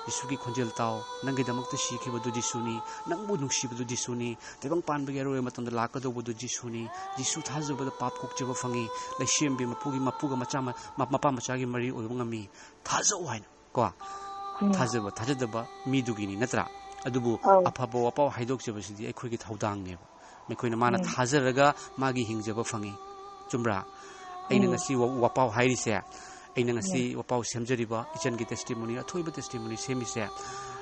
ꯖꯤꯁꯨꯒꯤ ꯈꯣꯟꯖꯦꯜ ꯇꯥꯎ꯫ ꯅꯪꯒꯤꯗꯃꯛꯇ ꯁꯤꯈꯤꯕꯗꯨ ꯖꯤꯁꯨꯅꯤ꯫ ꯅꯪꯕꯨ ꯅꯨꯡꯁꯤꯕꯗꯨ ꯖꯤꯁꯨꯅꯤ꯫ ꯇꯥꯏꯕꯪ ꯄꯥꯟꯕꯒꯤ ꯑꯔꯣꯏꯕ ꯃꯇꯝꯗ ꯂꯥꯛꯀꯗꯧꯕꯗꯨ ꯖꯤꯁꯨꯅꯤ꯫ ꯖꯤꯁꯨ ꯊꯥꯖꯕꯗ ꯄꯥꯞ ꯀꯣꯛꯆꯕ ꯐꯪꯉꯤ꯫ ꯂꯩꯁꯦꯝꯕꯤ ꯃꯄꯨꯒꯤ, ꯃꯄꯨꯒ ꯃꯆꯥ ꯃ-, ꯃ-, ꯃꯄꯥ ꯃꯆꯥꯒꯤ ꯃꯔꯤ ꯑꯣꯏꯕ ꯉꯝꯃꯤ꯫ ꯊꯥꯖꯧ" ꯍꯥꯏꯅ꯫ ꯀꯣ? ꯎꯝ꯫ ꯊꯥꯖꯕ, ꯊꯥꯖꯗꯕ ꯃꯤꯗꯨꯒꯤꯅꯤ, ꯅꯠꯇ꯭ꯔꯥ? ꯑꯗꯨꯕꯨ ꯑꯧ꯫ ꯑꯐꯕ ꯋꯥꯄꯥꯎ ꯍꯥꯏꯗꯣꯛꯆꯕꯁꯤꯗꯤ ꯑꯩꯈꯣꯏꯒꯤ ꯊꯧꯗꯥꯡꯅꯦꯕ꯫ ꯃꯈꯣꯏꯅ ꯃꯥꯅ ꯎꯝ꯫ ꯊꯥꯖꯔꯒ ꯃꯥꯒꯤ ꯍꯤꯡꯖꯕ ꯐꯪꯉꯤ꯫ ꯆꯨꯝꯕ꯭ꯔꯥ? ꯑꯩꯅ ꯎꯝ꯫ ꯉꯁꯤ ꯋꯥ-, ꯋꯥꯄꯥꯎ ꯍꯥꯏꯔꯤꯁꯦ, ꯑꯩꯅ ꯉꯁꯤ ꯎꯝ꯫ ꯋꯥꯄꯥꯎ ꯁꯦꯝꯖꯔꯤꯕ ꯏꯆꯟꯒꯤ testimony, ꯑꯊꯣꯏꯕ testimony ꯁꯦꯝꯃꯤꯁꯦ,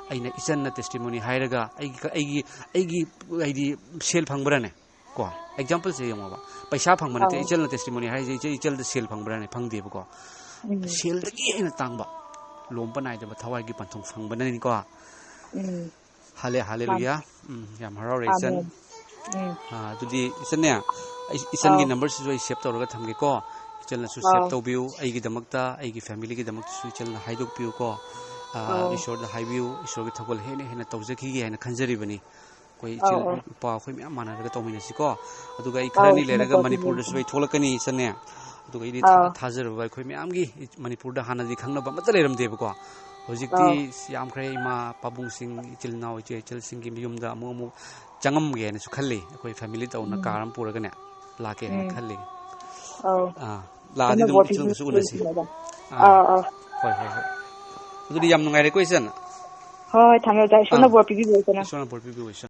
ꯑꯩꯅ ꯏꯆꯟꯅ testimony ꯍꯥꯏꯔꯒ ꯑꯩꯒꯤ, ꯑꯩꯒꯤ, ꯑꯩꯒꯤ, ꯍꯥꯏꯗꯤ, ꯁꯦꯜ ꯐꯪꯕ꯭ꯔꯥꯅꯦ? ꯀꯣ? Exampleꯁꯦ ꯌꯦꯡꯉꯣꯕ꯫ ꯄꯩꯁꯥ ꯐꯪꯕ ꯅꯠꯇꯦ, ꯑꯧ꯫ ꯏꯆꯟꯅ testimony ꯍꯥꯏꯔꯤꯁꯦ, ꯏꯆꯦ, ꯏꯆꯜꯗ ꯁꯦꯜ ꯐꯪꯕ꯭ꯔꯥꯅꯦ? ꯐꯪꯗꯦꯕꯀꯣ꯫ ꯎꯝ꯫ ꯁꯦꯜꯗꯒꯤ ꯍꯦꯟꯅ ꯇꯥꯡꯕ, ꯂꯣꯝꯕ ꯅꯥꯏꯗꯕ ꯊꯋꯥꯏꯒꯤ ꯄꯟꯊꯨꯡ ꯐꯪꯕꯅꯅꯤꯀꯣ꯫ ꯎꯝ꯫ ꯍꯥꯂꯦ-, ꯍꯥꯂꯦꯂꯨꯌꯥ꯫ ꯃꯥꯅꯤ꯫ ꯎꯝ, ꯌꯥꯝ ꯍꯔꯥꯎꯔꯦ, ꯏꯆꯟ꯫ ꯑꯥꯃꯦꯟ꯫ ꯎꯝ꯫ ꯑꯥ, ꯑꯗꯨꯗꯤ, ꯏꯆꯟꯅꯦ, ꯑꯩ, ꯏꯆꯟꯒꯤ ꯑꯧ꯫ Numberꯁꯤꯁꯨ ꯑꯩ save ꯇꯧꯔꯒ ꯊꯝꯒꯦꯀꯣ꯫ ꯏꯆꯟꯅꯁꯨ save ꯑꯧ꯫ ꯇꯧꯕꯤꯌꯨ꯫ ꯑꯩꯒꯤꯗꯃꯛꯇ, ꯑꯩꯒꯤ familyꯒꯤꯗꯃꯛꯇꯁꯨ ꯏꯆꯟꯅ ꯍꯥꯏꯗꯣꯛꯄꯤꯌꯨꯀꯣ꯫ ꯑꯥ, ꯑꯧ꯫ ꯏꯁꯣꯔꯗ ꯍꯥꯏꯕꯤꯌꯨ, ꯏꯁꯣꯔꯒꯤ ꯊꯧꯒꯜ ꯍꯦꯟꯅ ꯍꯦꯟꯅ ꯇꯧꯖꯈꯤꯒꯦ ꯍꯥꯏꯅ ꯈꯟꯖꯔꯤꯕꯅꯤ꯫ ꯑꯩꯈꯣꯏ ꯏꯆꯤꯜ ꯑꯧ, ꯑꯧ꯫ ꯏꯄꯥ ꯑꯩꯈꯣꯏ ꯃꯌꯥꯝ ꯃꯥꯟꯅꯔꯒ ꯇꯧꯃꯤꯟꯅꯁꯤꯀꯣ꯫ ꯑꯗꯨꯒ ꯑꯩ ꯑꯧ, ꯈꯔꯅꯤ ꯏꯁꯣꯔꯅ ꯂꯩꯔꯒ ꯕꯣꯔ ꯄꯤꯕꯤꯔꯁꯅꯨ꯫ ꯃꯅꯤꯄꯨꯔꯗꯁꯨ ꯑꯩ ꯊꯣꯛꯂꯛꯀꯅꯤ, ꯏꯆꯟꯅꯦ꯫ ꯑꯗꯨꯒ ꯑꯩꯗꯤ ꯊꯥ-, ꯑꯧ꯫ ꯊꯥꯖꯔꯕ ꯑꯩꯈꯣꯏ ꯃꯌꯥꯝꯒꯤ ꯏ-, ꯃꯅꯤꯄꯨꯔꯗ ꯍꯥꯟꯅꯗꯤ ꯈꯪꯅꯕ ꯑꯃꯠꯇ ꯂꯩꯔꯝꯗꯦꯕꯀꯣ꯫ ꯍꯧꯖꯤꯛꯇꯤ ꯑꯧ꯫ ꯌꯥꯝꯈ꯭ꯔꯦ, ꯏꯃꯥ ꯄꯥꯕꯨꯡꯁꯤꯡ, ꯏꯆꯤꯜ ꯏꯅꯥꯎ, ꯏꯆꯦ ꯏꯆꯜꯁꯤꯡꯒꯤ ꯃꯌꯨꯝꯗ ꯑꯃꯨꯛ ꯑꯃꯨꯛ ꯆꯪꯉꯝꯒꯦ ꯍꯥꯏꯅꯁꯨ ꯈꯜꯂꯤ꯫ ꯑꯩꯈꯣꯏ family ꯇꯧꯅ ꯎꯝ꯫ Car ꯑꯃ ꯄꯨꯔꯒꯅꯦ ꯂꯥꯛꯀꯦ ꯍꯥꯏꯅ ꯎꯝ꯫ ꯈꯜꯂꯤ꯫ ꯑꯧ꯫ ꯑꯥ, ꯂꯥꯛꯑꯗꯤ ꯏꯁꯣꯔꯅ ꯑꯗꯨꯝ ꯕꯣꯔ ꯏꯆꯤꯜꯗꯁꯨ ꯎꯅꯁꯤ꯫ ꯄꯤꯕꯤꯔꯁꯅꯨ꯫ ꯑꯥ꯫ ꯑꯧ, ꯑꯧ꯫ ꯍꯣꯏ, ꯍꯣꯏ, ꯍꯣꯏ꯫ ꯑꯗꯨꯗꯤ ꯌꯥꯝ ꯅꯨꯡꯉꯥꯏꯔꯦꯀꯣ, ꯏꯆꯟ? ꯍꯣꯏ, ꯍꯣꯏ, ꯊꯝꯃꯦ, ꯑꯣꯖꯥ꯫ ꯏꯁꯣꯔꯅ ꯑꯥ꯫ ꯕꯣꯔ ꯄꯤꯕꯤꯕ ꯑꯣꯏꯁꯅꯨ꯫ ꯏꯁꯣꯔꯅ ꯕꯣꯔ ꯄꯤꯕꯤꯕ ꯑꯣꯏꯁꯅꯨ꯫